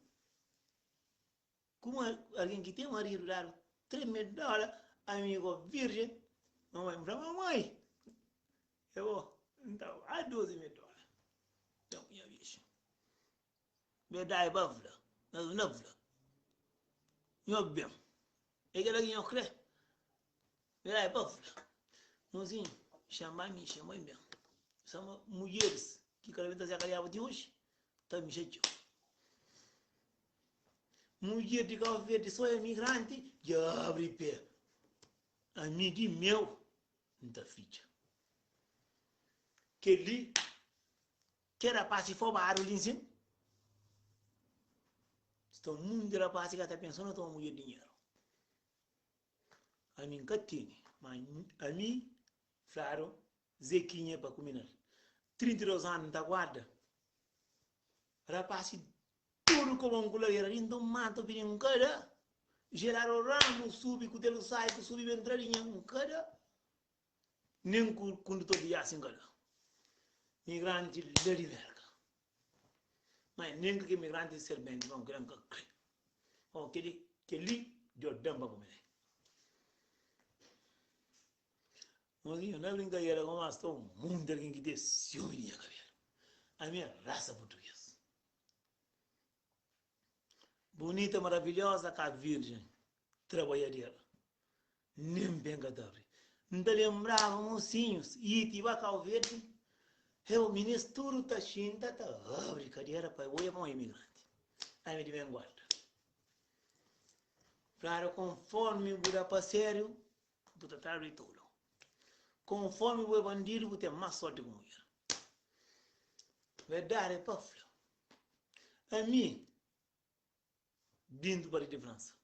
kuma argen ki ten maridu dadu 3 mil dola, ami go virgem, mamai, N fla, mamai, E bo, N ta ba 12 mil dola. Nton, nha bixu, berdadi pa fla, nhos na fla, nho ben, é kela ki nho kre, berdadi pa fla. Mozinhu, xama mi, xama ben. Sama mudjeris ki kada ben ta zakariaba ti oji, ta mixa txeu. Mudjer di Kau Verdi so emigranti dja abri pe. Ami di meu N ta fitxa. Kel-li ke rapasi fobadu li nsin? Sta munti rapasi ka ta pensa na toma mudjer dinheru. Ami N ka tene, ma ami fladu Zequinha pa kume nel. 32 anu N ta guarda. Rapasi tudu kobon ku ladera di nton mata pidi N ka da. Gerardo Ramos subi kutelu sai ku subi ben tra dinha N ka da. Nen ku kundutor di yasi N ka da. Migranti la di Merka. Ma nen ka ke migranti di serbenti pamodi kila N ka kre. Pamodi keli keli Dios dan pa kume. Mozinho, na brinkadera ku mas sta un monti algen ki ten siumi di nha kabelu. Ami é rasa purtugês. Bunita, maravilhosa ka virgem, trabaiadera. Nen ben ka ta abri. N ta lembraba mosinhus i ti ba Kau Verdi, eu minis tudu ta xinta ta abri kadera pa oia pa un imigranti. Ami di ben guarda. Fladu konformi bu da pa sériu, Bu ta tradu di tolu. Konformi bu é bandidu, bu ten más sorti ku mudjer. Verdadi é pa fla. Ami, bintu pa li di Fransa.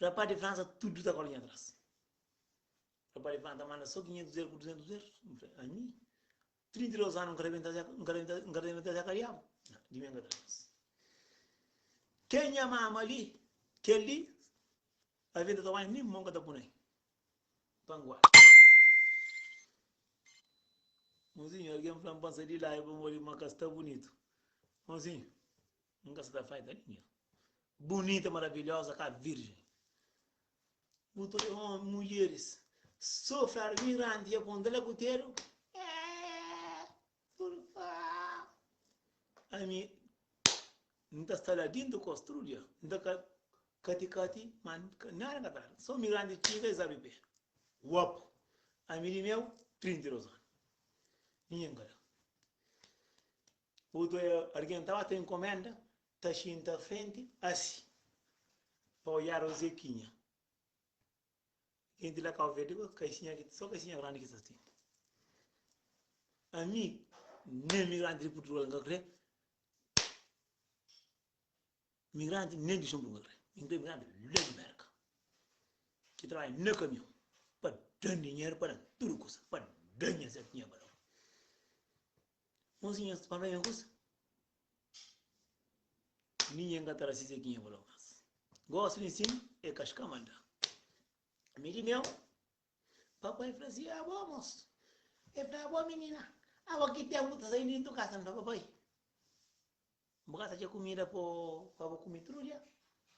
Rapaz di Fransa tudu ta kóre nha tras. Rapaz di Fransa ta manda so 500 eru ku 200 eru. N fla, ami, 32 anu N ka rebenta N ka rebenta N ka rebenta Zé Kadiabu? Di mi N ka ta rebenta. Ken nha mama li, kel li, Alvês ta toma nin mon ka ta pune pa N guarda. Mozinho, algen fla-m pa N sai di la e pamodi ma ka sta bunitu. Mozinho, N ka sa ta faita ningen. Bunita, maravilhosa ka virgem. Bu ta odja omi, mudjeris, so fladu migranti dja ponta la kuteru. Eeh, surfaa. Ami, N ta sta la dintu kos tudu dia. N ta ka kati kati, ma nada N ka ta da. So migranti txiga es abri pe. Wap! Ami di meu, 32 anu. Ningen ka da. Otu algen ta ba ta inkomenda, ta xinta frenti asi, pa odjadu Zequinha. Gente la Cabo Verde ku caixinha ki só caixinha grandi ki ta ten. Ami nem migranti di Portugal nka kre, migranti nem di Luxemburgo nka kre. Mi nkre migranti la di Merka ki trabadja na kamion pa dan dinheru pa dan tudu kusa pa dan nha zé nha balon. Mosinhas pa fla nha kusa. Ninguém ka ta rasista ki nha balon mas. Gosi di sin é kaska manda. Mi di meu, papai fla si, abo mos. E fla, abo minina, abo ki tempu ta sai dintu kasa? N fla, papai, bu ka ta txeu kumida po pa bu kume tudu dia?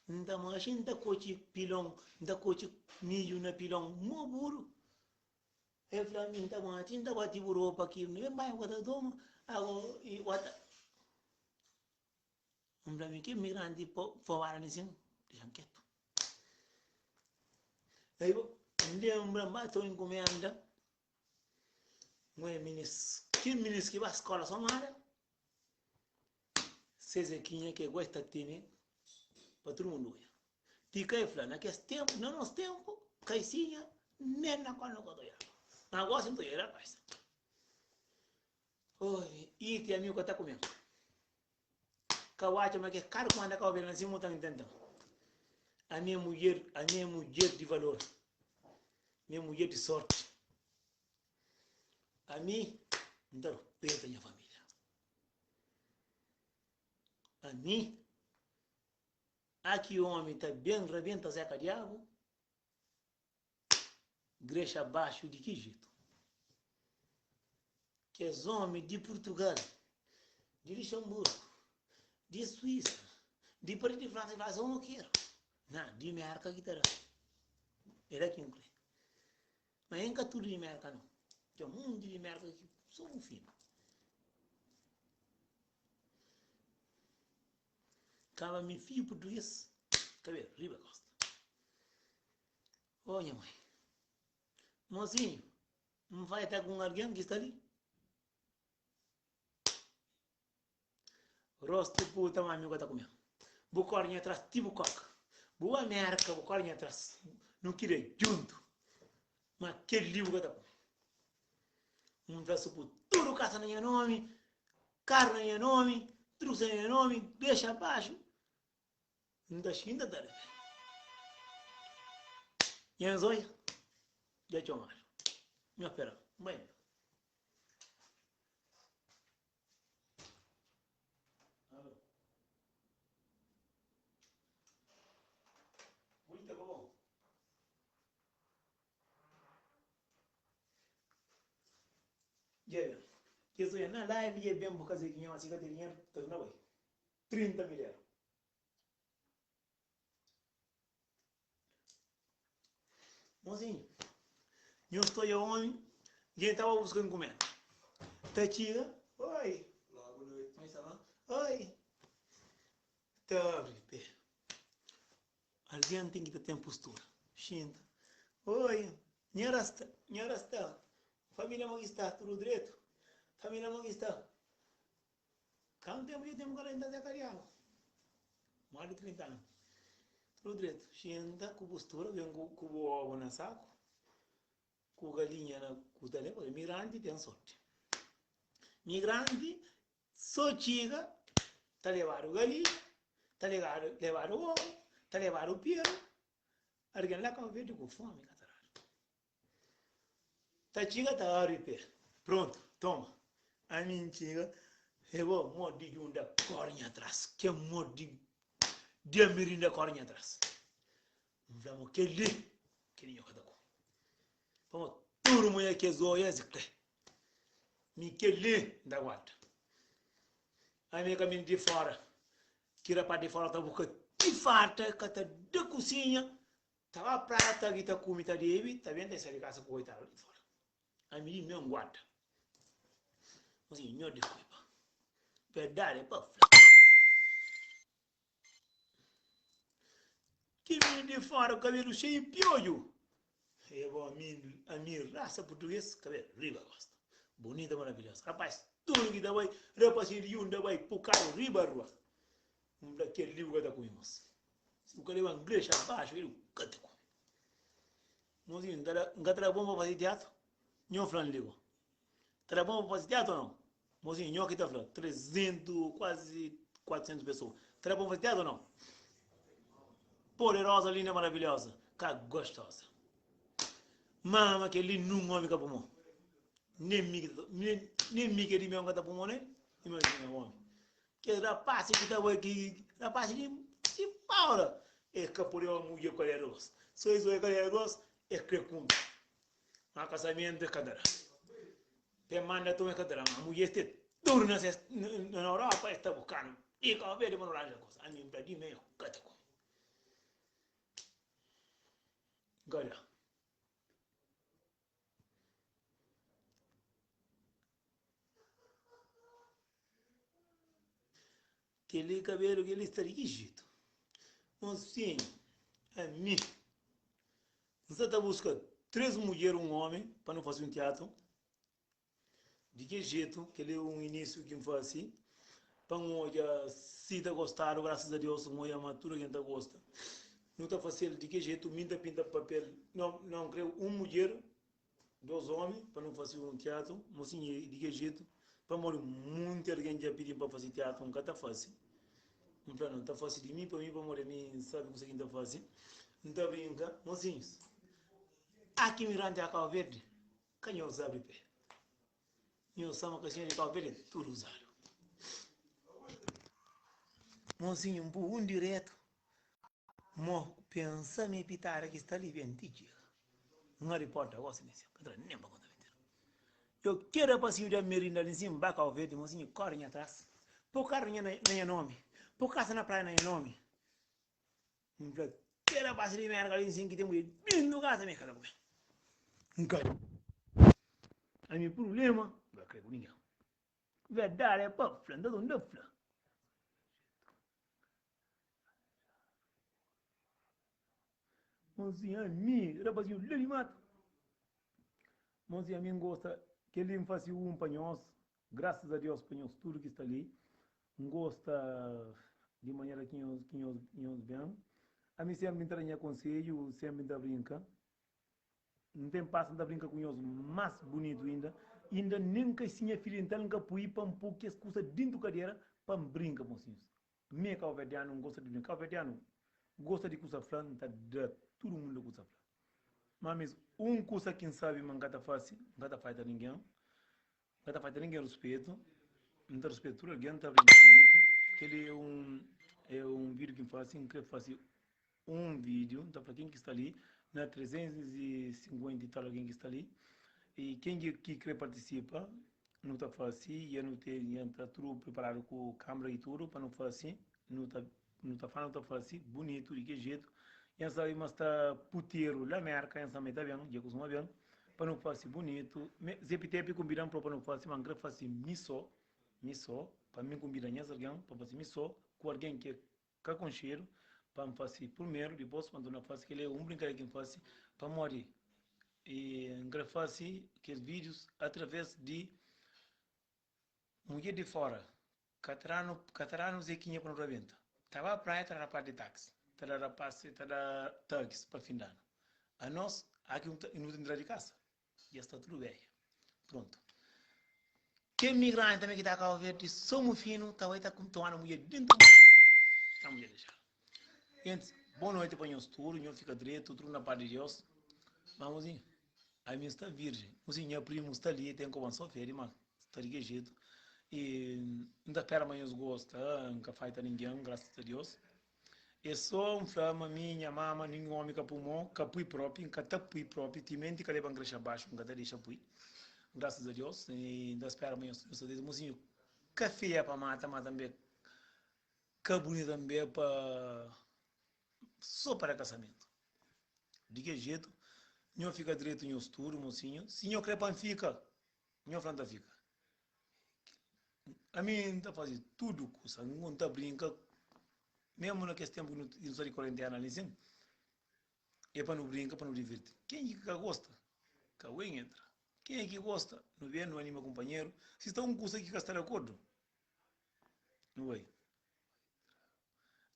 N ta manxi, N ta kotxi pilon, N ta kotxi midju na pilon mo buru. El fla, mi N ta bati, N ta bati bu ropa ki N ben bai, bu ka ta toma, ago i wata. N fla, mi ki imigranti pa fora di sin, dexa-m ketu. Aí N lenbra, N ba ta enkumenda, N oja minis, ki minis ki ba skola somada, ses é kinha ke gosta ta tene pa tudu mundu oja. Tika e fla, na kes tenpu, na nos tenpu, kaisinha nen na kol no ka ta ojaba. Ma gosi N ta oja la kaisa. Oi, i ti amigu ka ta kume. Ka bu atxa ma kes karu ku manda kau bira na si mu ta ntenta. Ami é mudjer, ami é mudjer di valor. Mi é mudjer di sorti. Ami N ta rupeta nha familia. Ami, aki omi ta ben rabenta Zeka Diabu. Grexa baxu di ki jetu? Kes omi di Purtugal, di Luxemburgu, di Suísa, di Paris, di Fransa, fla, Omo keru. Na, di Merka ki ta da. É la ki N kre. Ma N ka tudu di Merka nau. Ten munti di Merka ki so un finu. Kaba mi fiju purtuges, kabelu riba kosta. Oh nha mãe. Mozinho, N vai ta ku un algen ki sta li? Rostu puta ma mi ka ta kume. Bu kore nha tras ti bu koka. Bu ba Merka bu kore nha tras. Nu kria djuntu. Ma kel li bu ka ta kume. N fla su ku tudu kasa na nha nomi, karu na nha nomi, tudu kusa na nha nomi, dexa baxu. N ta xinta ta rebe. Nha nzoia dja txomadu. Nho pera-m. N bai nton. Alô. Muita bom. Dja ben. Kes oia na live dja ben bu kaze ki nho si ka ten dinheru ta torna bai. 30 mil euro. Mozinho, nho sta oia omi, dja tava buska nkumenda. Ta txiga, oi. Olá, boa noite. Como está bom? Oi. Ta abri pé. Algen ten ki ta ten postura. Xinta. Oi, nha rasta, nha rasta. Família mo ki sta? Tudu dretu? Família mo ki sta? Kantu tenpu dja tenpu ka ta Zé Kadiabu? Más di 30 anu. Tudu dretu. Xinta ku postura, ben ku bu obu na saku, ku galinha na ku ta leba. Migranti ten sorti. Migranti So txiga, ta lebadu galinha, ta lebadu obu, ta lebadu peru, algen la Kau Verdi ku fomi ka ta dadu. Ta txiga ta abri pe, prontu, toma. Ami N txiga, e bo, modi di unda kori nha tras, ke modi di amirinda kori nha tras. N fla mo kel-li, kel-li nho ka ta kume. Pamodi tudu munha kes oia es kre. Mi kel-li N ta guarda. Ami é kaminhu di fora. Ki rapaz di fora ta buka ti farta, ka ta da kusinha, ta ba praia ta ta kume, ta debe, ta ben ta sai di kasa ku koitadu di fora. Ami di mi N guarda. N si nho diskulpa. Verdadi é pa fla. Ki mininu di fora ku kabelu xeiu piodju. E bo ami, ami rasa português, kabelu riba gosta. Bonita maravilhosa. Rapaz, tudu ki ta bai, rapasinhu di yunda bai pukadu riba rua. N fla kel li bu ka ta kume mos. Si bu ka leba ngrexa baxu, kel li bu ka ta kume. Mozinhu, N ta da, N ka ta da bon pa faze tiatu? Nho fla-m li go. Ta da bon pa faze tiatu o nau? Mozinhu, Nho ki ta fla, 300, kuazi 400 pesoa. Ta da bon faze tiatu o nau? Poderosa, linda, maravilhosa, ka gostosa. Mama, kel-li nun omi ka pumô. Nen mi ki ta, nen mi ki é di meu N ka ta pumô nen. Imajina omi. Kes rapasi ki ta bai ki rapasi di di fora es ka pode omi mudjer ku kadera gros. So es oja kadera gros es kre kume. Ma kasamentu es ka ta da. Pe manda toma es ka ta da. Ma mudjer es te tudu na ses na Europa es ta buskanu di Kau Verdi pa no ranja kusa. Ami N fla di me ka ta kume. N ka da. Kel-li kabelu kel-li sta di ki jetu? Mosinhu, ami N sta ta buska 3 mudjer un omi pa nu fase un tiatru. Di ki jetu? Kel-li é un inisiu ki N fase pa N odja si ta gostadu. Grasas a Deus N odja ma tudu algen ta gosta. Nu ta fase-l di ki jetu? Mi N ta pinta papel, no, no N kre un mudjer 2 omi pa nu fase un tiatru, mosinhu di ke jetu, pamodi munti algen dja pidi-m pa fase tiatru, N ka ta fase. N fla, no, N ta fase di mi pa mi, pamodi ami N sabe kusa ki N ta fase. N ta brinka, mosinhus, aki mirante a Kau Verdi, ka nhos abri pe. Nhos sama kaxinha di Kau Verdi é tudu uzadu. Mosinhu, N pui un diretu. Mo pensa ma e pitada ki sta li ben ti txiga. N abri porta gosi mi ka tra nen pa konta mintira. Yo ke rapasinhu di Amerina li nsin ba Kau Verdi, mosinhu kori nha tras, po karu nha na nha nomi, po kasa na praia na nha nomi. N fla ke rapasi di Merka li nsin ki ten mulher dentu kasa mi ka ta kume. N ka ami prublema N ka kre ku ningen. Verdadi é pa fla, N ta dunda fla. Mozinha ami, rapazinho la di matu. Mozinha ami ngosta, kel-li N fase un pa nhos, grasas a Deus pa nhos tudu ki sta li. N gosta di manera ki nhos ki nhos nhos ben. Ami senpri N ta da nha konsedju, senpri N ta brinka. N ten pasa N ta brinka ku nhos más bunitu inda. Inda nen ka si nha fidju entra-l N ka pui pa N pui kes kusa dintu kadera pa N brinka mosinhus. Mi é kauverdianu, N gosta di brinka. Kauverdianu gosta di kusa fla, N ta da tudu mundu kusa fla. Má mis, un kusa ki N sabe ma N ka ta fase, N ka ta faita ningen, N ka ta faita ningen ruspetu, N ta ruspeta tudu algen, N ta brinka bunitu. Kel-li é un é un vídiu ki N fase, N krê fase un vídiu, N ta fla ken ki sta li, na 350 i tal algen ki sta li, i ken ki krê partisipa, nu ta fase, i nu ten, i ta tudu priparadu ku kâmera i tudu pa nu fase, nu ta nu ta fla nu ta fase bunitu di ki jetu, i N sabe ma sta puteru la Merka, N sabe ma el ta ben, dja kustuma ben, pa nu fase bunitu, Zé Pitepi kunbida-m pa nu fase, ma N krê fase mi sô, mi sô, pa mi kunbida nhas algen pa fase mi sô, ku algen ki Ka konxedu pa N fase purmeru, dipôs pa N torna fase. Kel-li é un brinkadera ki N fase pamodi N kre fase kes vídius através di mudjer di fóra. Ka ta da-nu, ka ta da-nu zekinha pa nu rabenta. Ta ba praia, ta da rapás di táxi, ta da rapás, ta da thugs pa finda-nu. Anos, aki nu ta entra di kasa. Dja sta tudu bedja. Prontu. Kel migranti tanbe ki ta Kau Verdi so mufinu ta bai ta toma mudjer dentu mar. Ta mudjer dexa. Gentis, bon noiti pa nhos tudu, nhos fika dretu, tudu na pas di Deus. Ma mozinhu, ami sta virjen. Mozinhu, nha primu sta li, ten koban so fedi, ma sta di ki jetu. I N ta spera ma nhos gosta, N ka faita ningen, grasas a Deus. É só N fla ma mi nha mama ninhun omi ka pui mo, ka pui propi, N ka ta pui propi, timenti ka leba N krexa baxu N ka ta dexa pui. Grasas a Deus e N ta spera ma nhos nhos ta dexa mosinhu ka feia pa mata ma tanbe ka bunita tanbe pa só para kasamentu. Di ke jetu nho fika dretu nhos tudu mosinhu, si nho kre pa N fika nho fla N ta fika. Ami N ta faze tudu kusa, N ta brinka, mésmu na kes ténpu ki nu sta di kuarentena li sin, é pa nu brinka, pa nu divirti. Ken ki ka gosta, ka wen entra. Ken ki gosta, nu ben, nu anima kunpanheru. Si sta un kusa ki ka sta di akordu, nu bai.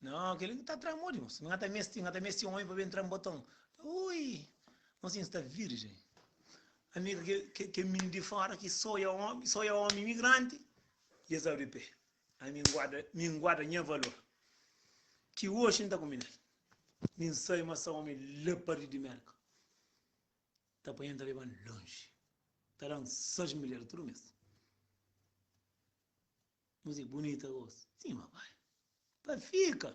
Nau, kel-li ta tra modi, mos. N ka ta meste, N ka ta meste omi pa ben tra-m boton. Ui! Mosinhu sta virgem. Amiga ke ke mini di fora ki soia omi, soia omi imigranti, i es abri pe. Ami N guarda, mi N guarda nha valor. Ki oxi N ta kume nel. Mi N sai ma sa omi la pardi di Merka. Ta panha-m ta leba-m lonji. Ta da-m 6 mil eru tudu mes. Muzi bunita gosi. Sima pai. Pa fika.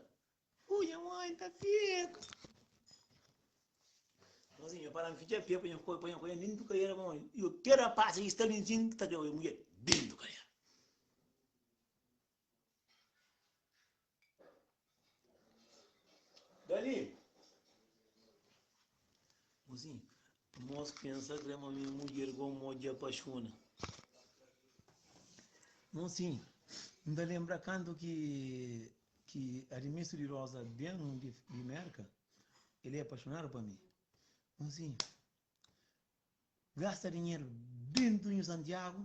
Ui, nha mãe ta fika. Mozinho, para me ficar pé, põe põe põe dentro do cadeira, bom. Eu quero a paz e está ali sim, tá que mulher dentro do cadeira. Dali. Mozinho, moço pensa que é uma minha mulher com moja apaixona. Mozinho, não tá lembra canto que Ki Admisto di Rosa ben di Merka, el é apaxonadu pa mi. Mozinhu, gasta dinheru dentu Nhu Santiagu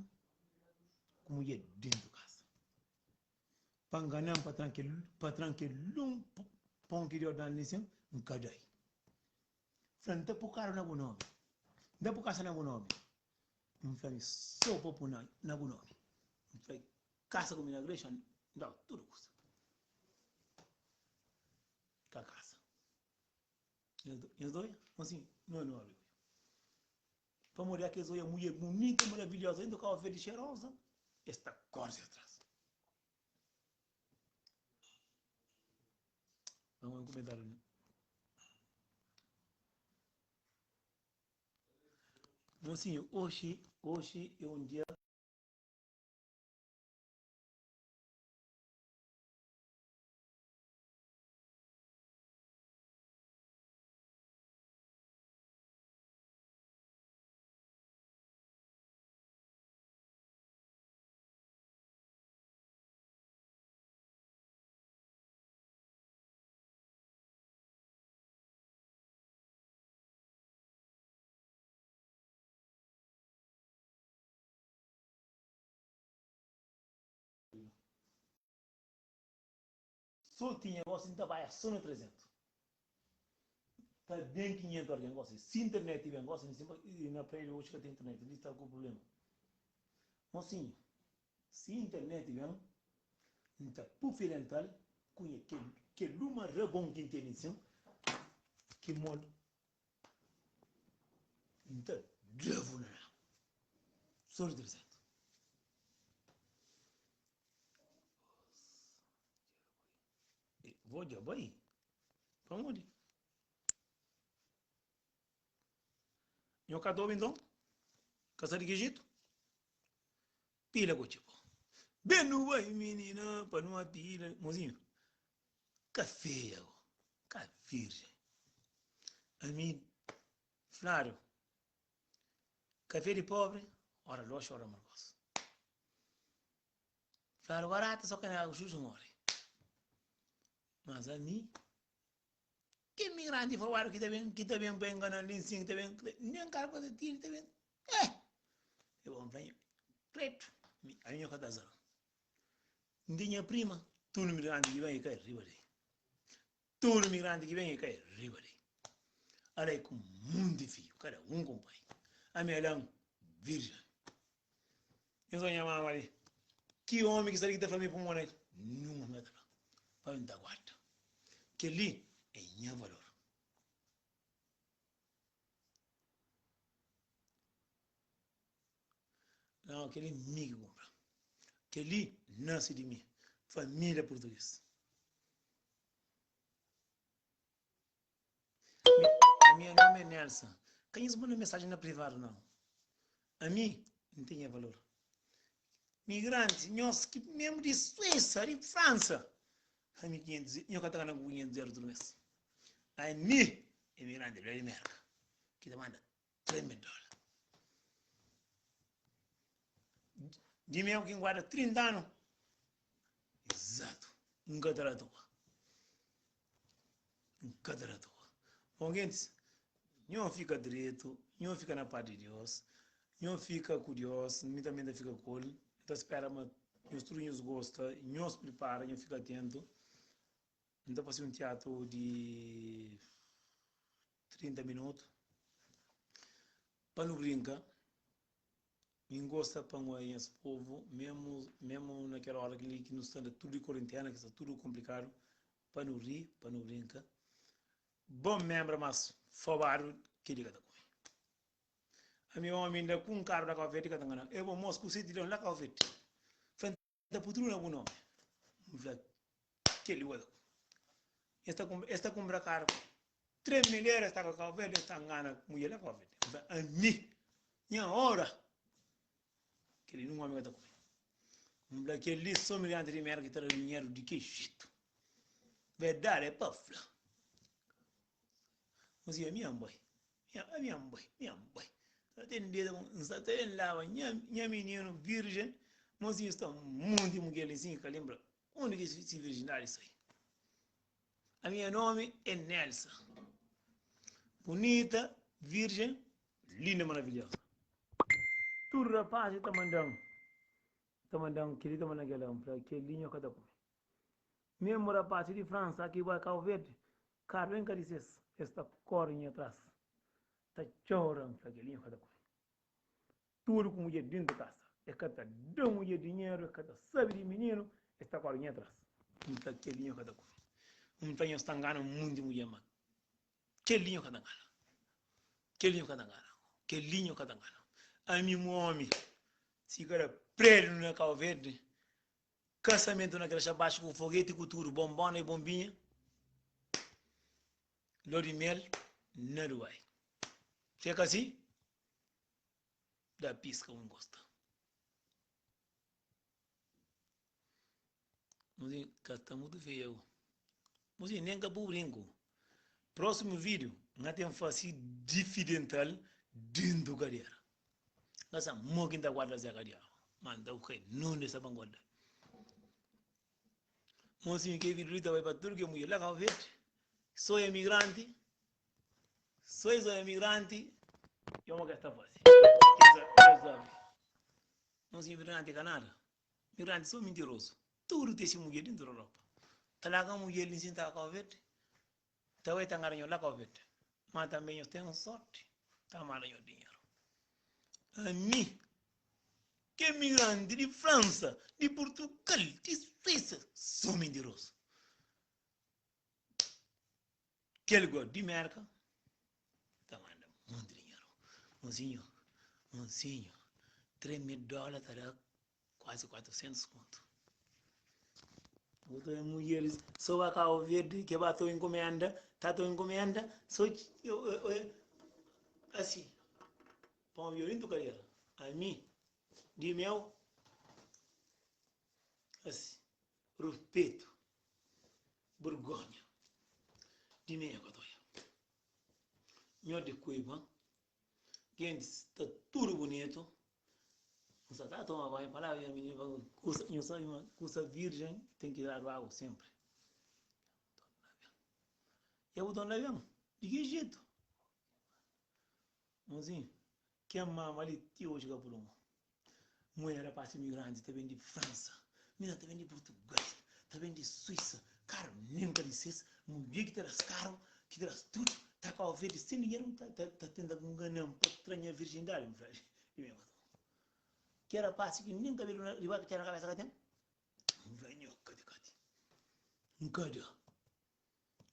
ku mudjer dentu kasa. Pa ngana-m pa tra-m kel, pa tra-m kel un pon ki Deus da-m li sin, N ka da-i. Fla, N ta pô karu na bu nomi, N ta pô kasa na bu nomi. N fla, Mi so pa pô na bu nomi. N fla, Kasa ku mi na grexa N dau tudu kusa. Ka kasa. Nhos doi? Mosinhu, no no abri odju. Pamodi a kes oia mulher bunita, maravilhosa, inda ka oferdi xerosa, es ta korri atras. Vamos um comentário ali. Mocinho, hoje, hoje é um dia. So tinha gosi N ta baia so na 300 Ta ben 500 algen gosi Si internet ben gosi N sinba na prédiu oxi ka ten internet Li sta ku prublema Mosinhu Si internet ben N ta pu fio dental Ku nha kel kel uma rabon ki N tene sin Ki mol N ta da-bu na rabu So di 300. Vou dja bai? Pamodi? Nho ka ta obi nton? Ka sa di ki jetu? Pila ku txipu. Ben nu bai minina pa nu atira. Mozinhu, ka feia go, ka virgem. Ami fladu. Kafé di pobri, ora doxi ora margos. Fladu barata so ka na agu xuxu mori. Mas ami, ke migranti fawadu ki ta ben, ki ta ben pa enganan li nsin, ki ta ben, nen kal kusa tiri ta ben, eh! E bon fla nha, pretu, mi, ami nha ka ta zara. N ten nha prima, tudu migranti ki ben e kai riba del. Tudu migranti ki ben e kai riba di. Ala e ku munti fidju, kada un ku un pai. Ami ala-m virjen. Nhos oja nha mama li. Ki omi ki sta li ki ta fla mi pa N mora el? Nunka N ka ta fla. Pabia N ta guarda. Kel-li é nha valor. Nau, kel-li mi ki kunpra. Kel-li nase di mi. Família purtugês. Ami nome é Nelson. Ka nhos manda mensagem na privado não. Ami N ten nha valor. Migrantes, nhos ki mesmo di Suíça, di França. Ami 500, nho ka ta gana ku 500 euros tudo mês. Ami imigrante la di Merka ki ta manda 3 mil dólar. Di mesmo ki N guarda 30 anu. Exato. N ka ta da toa. N ka ta da toa. Bom, gentis, nho fika dretu, nho fika na paz di Deus, nho fika ku Deus, mi tanbe N ta fika ku el. N ta spera ma nhos tudu nhos gosta, nhos pripara, nho fika atentu. N ta fase un tiatru di 30 minutu. Pa nu brinka, Mi N gosta pa N oia nhas povu, memu memu na kel ora li ki nu sta na tudu di korentena, ki sta tudu konplikadu, pa nu ri, pa nu brinka. Bon menbra mas fobadu kel-li ka ta kume. Ami omi inda ku un karu la Kau Verdi ka ta ngana-m. E bo mos ku seti leon la Kau Verdi. Fla N ta pui tudu na bu nomi. N fla kel-li bu ka ta kume. Es ta es ta kunpra karu 3 milera es ta ka Kau Verdi es ta ngana mudjer la Kau Verdi. N fla ami nha ora kel-li nun omi ka ta kume. N fla kel-li so migranti di Merka ki ta da dinheru di ki jetu. Verdadi é pa fla. N siga mi N bai. Ami N bai, mi N bai. N ten deta ku N sta ta ben laba nha nha mininu virjen, mosinhu sta monti mudjer li sin ka lenbra undi ki si virjindadi sai. A minha nomi é Nelsa. Bunita, virjen, linda, maravilhosa. Tudu rapazis ta mandan, ta mandan kel-li, ta mandan kel-la. N fla, kel-li nho ka ta kume. Mesmu rapazis di Fransa ki bai Kau Verdi, karu nen ka di ses, es ta kore nha tras, ta txora. N fla, kel-li nho ka ta kume. Tudu ku mudjer dintu kasa. E ka ta da mudjer dinheru, e ka ta sabe di mininu, es ta kore nha tras. N fla kel-li nho ka ta kume. N fla nhos ta ngana munti mudjer ma kel-li nho ka ta ngana. Kel-li nho ka ta ngana. Kel-li nho ka ta ngana. Ami mu omi, si ka da prédiu na Kau Verdi, kasamentu na Grexa Baxu ku fogeti ku tudu, bonbona i bonbinha, lua di mel na Dubai. Si é ka si? Da piska un gosta. Muzinho ka sta mutu feia go. Muzinho nem ka bu brinco. Próximo vídeo nga tem fasi difidental dentro cadeira. Nga sa mo ki nta guarda Zeca Diabo. Ma nta kai nunde sa pa guarda. Mozinho ke vídeo li ta bai pa tudo ke mulher la Cabo Verde. Sou emigrante. Sois o emigranti e omo ke sta fasi Ke sabi Nos imigranti ka nada Migranti so mintirosu Tudu ten si mudjer dintu di Europa Ta larga mudjer li nsin ta Kau Verdi Ta bai ta ngara nho la Kau Verdi Ma tambe nhos ten sorti Ta manda nho dinheru Ami ke migranti di Fransa di Purtugal di Suisa So mintirosu Kel go di Merka ta manda monti dinheru. Monsinhu, monsinhu, 3 mil dóla ta da kuazi 400 kontu. Bu ta mudjeris so ba Kau Verdi ke ba ta enkumenda, ta ta enkumenda, so asi, pon violintu kadera. Ami, di meu, asi, ruspetu. Burgonha di mi nha ka ta oia. Nho di kuiba, gentis sta tudu bunitu, N sa ta toma banhu pa la nha mininu pa kusa, nho sabi ma kusa virjen ten ki dadu agu senpri. Ya bu torna ben? Di ki jetu? Mozinhu, ken mama li ti oji ka puruma. Mui rapaz imigranti ta ben di Fransa, mina ta ben di Purtugal, ta ben di Suísa, karu nen ka di ses, mudjer ki ta da-s karu, ki ta da-s tudu, ta Kau Verdi sen dinheru ta ta tenta ngana-m pa tra nha virjindadi, N fla, di mi Ke rapaz ki nen kabelu na riba txá na kabesa ka ten, N fla, nho kati kati, N ka da,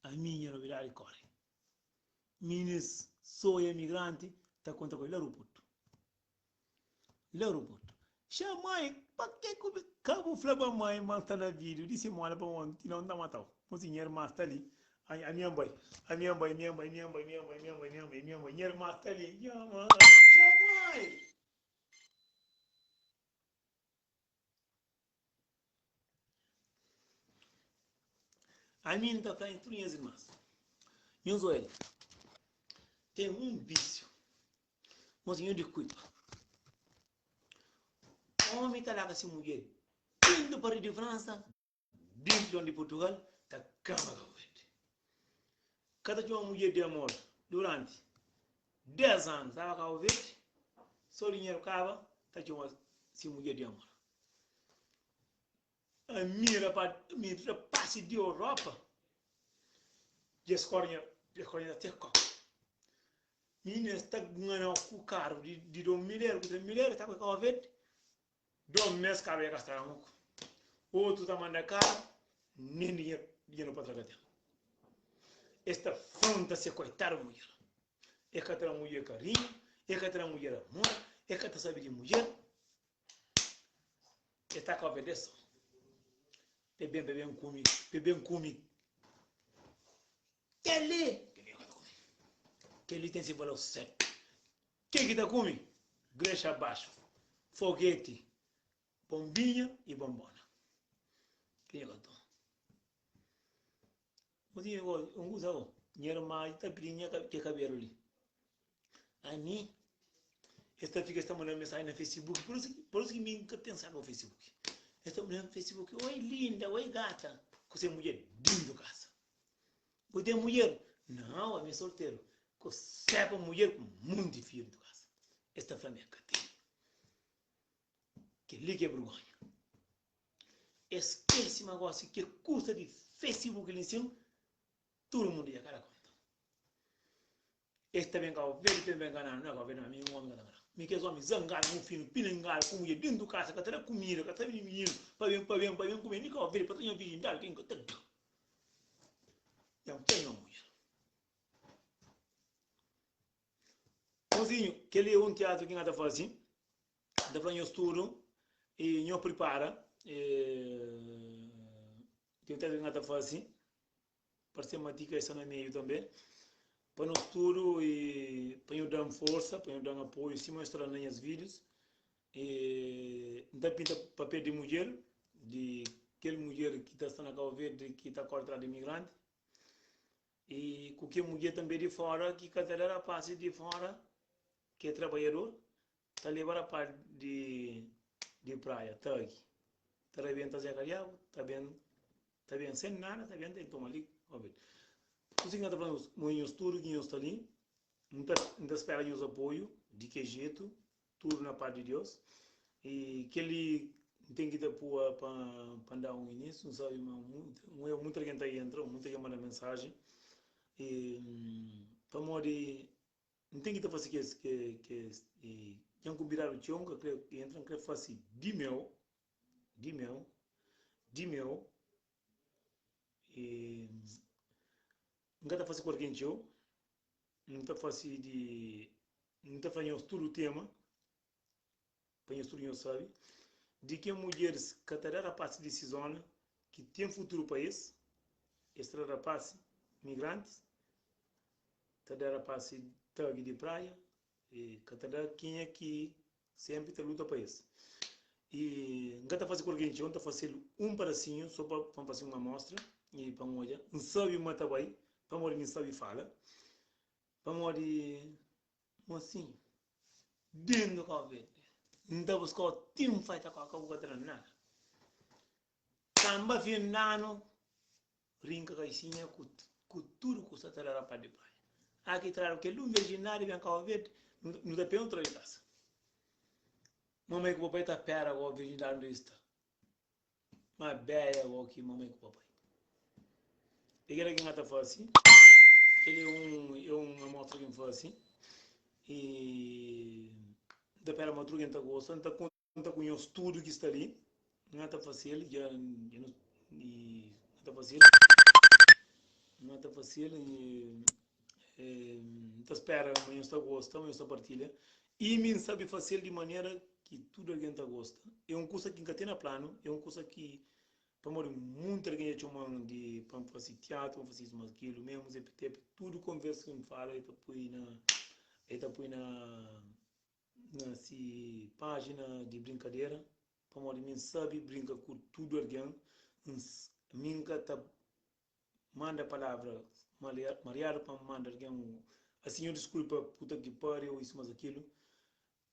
ami nha nobidadi kore. Minis so imigranti ta kontra ku el la aeroportu. La aeroportu. Xa mãe, pa ke ku ka bu fla ba mãe ma sta na video di simola pa onti não ta matau. Mo si nha irmã sta li. Ami N bai, ami N bai, ami N bai, ami N bai, ami N bai, ami N bai, ami N bai, ami N bai. Nha irmã sta li. Nha mãe, xa mãe. Ami N ta fla nha tudu nhas irmãs, nhos oel ten un vísiu, mos nho di kuipa. Omi ta larga si mudjer dintu Paris di Fransa, dintu di Purtugal, ta kaba Kabu Verdi. Ka ta txoma mudjer di amor duranti 10 anu, staba Kabu Verdi, so dinheru kaba, ta txoma si mudjer di amor. Ami rapaz, mi rapaz di Europa, dja es kore nha, dja es kore nha te koku. Minina sta ngana ku karu di do mileru ku 3 mileru ta ka verde. Do mes karu ya ka straga moku. Otu ta manda karu nen dinheru dinheru pa tra ka ten. Es ta fronta se koitadu mudjer. E ka ta da mudjer karinhu, e ka ta da mudjer amor, e ka ta sabe di mudjer. E ta ka obedese. Pe ben, pe ben kume, pe ben kume. Kel-li, kel-li ka ta kume. Kel-li ten se valor sertu. Ken ki ta kume? Grexa baxu, fogeti, bonbinha i bonbona. Ken ki ka toma? Mozinho, un kuza go, nha irma ta pidi nha ke kabelu li. Ami, es ta fika es ta manda mensajen na Facebook, por isu por isu ki mi N ka ten saku Facebook. Es ta manda na Facebook, oi linda, oi gata, ku se mudjer dintu kasa. Bu ten mudjer? Nau, ami é solteru. Ku sepa mudjer ku munti fidju dintu kasa. Es ta fla mi, ka tene. Kel-li ki é burgonha. Es skese ma gosi ke kusa di Facebook li nsin, tudu mundu dja ka da konta. Es ta ben Cabo Verde, ta ben ngana-nu na Cabo Verde, ma mi un omi ka ta ngana-nu. Mi kes omi zangadu, mufinu, pilingadu, ku mudjer dentu kasa, ka ta da kumida, ka ta da mininu pa ben, pa ben, pa ben kume. Mi Cabo Verde, pa ta nha virjindadi, ken ka ta da. Dja N fla nha mudjer. Mozinhu, kel-li é un tiatru ki N ka ta fase. N ta fla nhos tudu y nho pripara. Kel tiatru ki N ka ta fase. Parse ma ti ka sta na meiu tanbe. Pa nos tudu y pa nho da-m forsa, pa nho da-m apoiu sima nho sta da na nhas vídius. Y N ta pinta papel di mudjer, di kel mudjer ki ta sta na Kau Verdi ki ta kóre tras di imigranti y ku kel mudjer tanbe di fóra ki ka ta da rapasis di fóra ki é trabadjador ta leba rapaz di di praia tagi ta rabenta zeka diabu ta ben ta ben sen nada ta ben ta toma li obi kusi ki na ta fla nhos mo nhos tudu ki nhos sta li N ta N ta spera nhos apoiu di ke jetu tudu na par di Deus i keli N ten ki ta pua pa pa N da un inisiu N sabi ma muita algen ta entra muita algen manda mensajen i pamodi N ten ki ta fase kes ke kes i dja N kunbidadu txeu N ka kre entra N kre fase di meu di meu di meu i N ka ta fase ku algen txeu N ta fase di N ta fla nhos tudu tema pa nhos tudu nhos sabe di ke mudjeris ka ta da rapazis di si zona ki ten futuru pa es es ta da rapazis migrantis ta da rapazis tagi di praia e ka ta da kenha ki senpri ta luta pa es i N ka ta fase ku algen txeu N ta fasel un padasinhu so pa N fase un amostra i pa N odja N sabe ma ta bai pamodi mi N sabe fala pamodi Mosinhu, dentu Kau Verdi, N ta buskau ti N fai ta koka bu ka ta da nada. Kanba fin d'anu, rinka kaixinha ku ku tudu kusa ta da rapaz di praia. Aki tradu kel un virjindadi ben Kau Verdi, nu ta pega nu tra di kasa. Mamai ku papai ta pera go virjindadi undi sta. Ma beia go ki mamai ku papai. E kela ki N ta fase, kel é un é un amostra ki N fase i N ta pera ma tudu ken ta gosta. N ta konta ku nhos tudu ki sta li, N ta fasel dja dja nu i N ta fasel N ta fasel i N ta spera ma nhos ta gosta, ma nhos ta partilha. I mi N sabe fasel di manera ki tudu algen ta gosta. É un kusa ki N ka ten na planu, é un kusa ki Pamodi munti algen dja txoma-m di pa N fase tiatru, pa N fase isu mas kilu, memu Zé Pitepe, tudu konversa ki N fala el ta pui na el ta pui na na si pájina di brinkadera, pamodi mi N sabe brinka ku tudu algen, N mi N ka ta manda palavra mariadu pa N manda algen asi nho diskulpa puta ki pari ô isu mas akilu,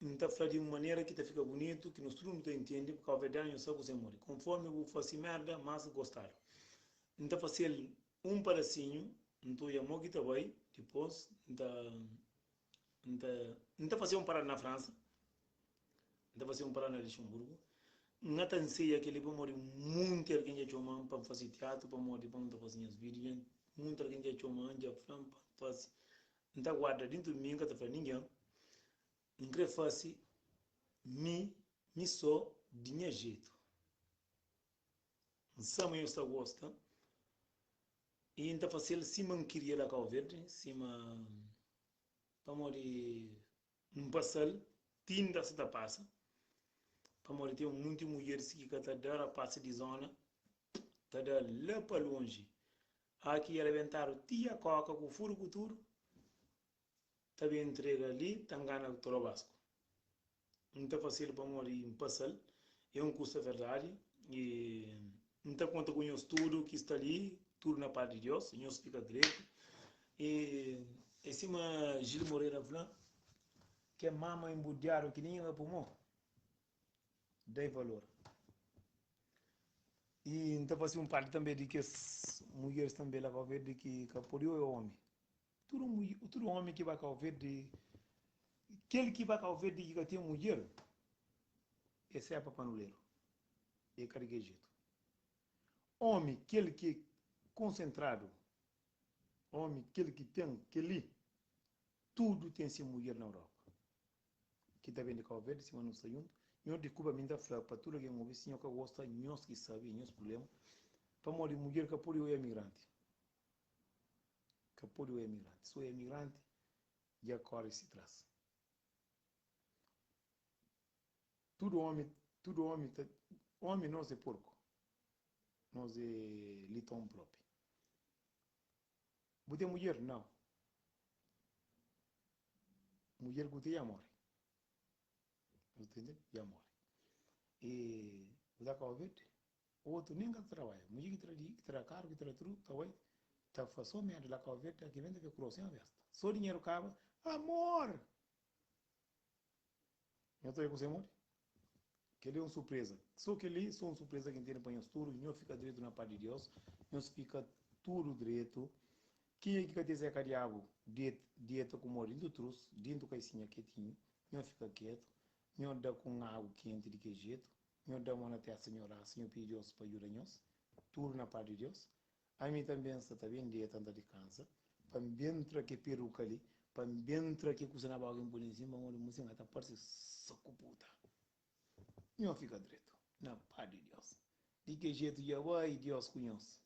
N ta fla di un manera ki ta fika bunitu, ki nos tudu nu ta intende, pur kauza di anju sa ku se modi. Konformi bu fase merda, mas gostadu. N ta fase-l un padasinhu, N ta odja mo ki ta bai, dipos N ta N ta N ta fase un parada na Fransa, N ta fase un parada na Lixenburgu. N ka ta nseia kel-li pamodi munti algen dja txoma-m pa N fase tiatru, pamodi pa N ta fase nhas vídiu, munti algen dja txoma-m, dja fla-m pa N fase. N ta guarda dintu di mi, N ka ta fla ningen. N kre fase mi, mi so, di nha jetu. N sa ma nhos ta gosta i N ta fase-l sima N kiria la Kau Verdi, sima pamodi N pasa-l ti inda sa ta pasa, pamodi ten munti mudjeris ki ka ta da rapasi di zona, ta da la pa lonji. Aki el abentadu ti a koka ku furu ku tudu, ta ben ntrega li ta ngana tolobasku. N ta fase-l pamodi N pasa-l, é un kusa verdadi i N ta konta ku nhos tudu ki sta li, tudu na pas di Dios, nhos fika dretu. I é sima Gil Moreira fla, Ke mama inbudiadu ki ningen ka pui mo, dai valor. I N ta fase un parti tanbe di kes mudjeris tanbe la Kau Verdi ki ka pode oia omi. Tudu tudu omi ki ba Kau Verdi, kel ki ba Kau Verdi ki ka ten mudjer, é sepa panuleru, é ka di kel jetu. Omi kel ki é konsentradu, omi kel ki ten kel-li, tudu ten se mudjer na Europa. Ki ta ben di Kau Verdi sima nu sta djuntu. Nho dikuba mi nta fla pa tudu algen obi, si nho ka gosta, nhos ki sabi, é nhos prubléma. Pamodi mudjer ka pode oia migranti. Ka pode oia migranti. Si oia migranti, dja kore si tras. Tudu omi, tudu omi ta, omi nos é porku. Nos é liton propi. Bu ten mudjer? Nau. Mudjer ku ten dja more. Bu ta intende? Dja more. E bu ta kaba verde? Otu nen ka ta trabadja. Mudjer ki tra di, ki tra karu, ki tra tudu, ta bai, ta faz so merda la Kaba Verde, ki ben ta fika krosu, nha besta. So dinheru kaba, amor! Nho ta oja kuzê modi? Kel-li é un surpreza. So kel-li, so un surpreza ki N tene pa nhos tudu. Nhos fika dretu na pas di Deus. Nhos fika tudu dretu. Kenha ki ka ten zeka diabu, deta ku mô dintu trus, dintu kaisinha ketinhu. Nhos fika ketu. Nhos da ku un agu kenti di kel jetu. Nhos da mô na testa nho rasa, nho pidi Deus pa djuda nhos. Tudu na pas di Deus. Ami tanbe N sta ta ben deta, N ta dikansa, pa N ben tra ke peruka li, pa N ben tra ke kusa na boka ki N pui li nsin, pamodi musin ka ta parse so ku puta. Nho fika dretu, na pas di Deus. Di ke jetu dja bai, Deus ku nhos.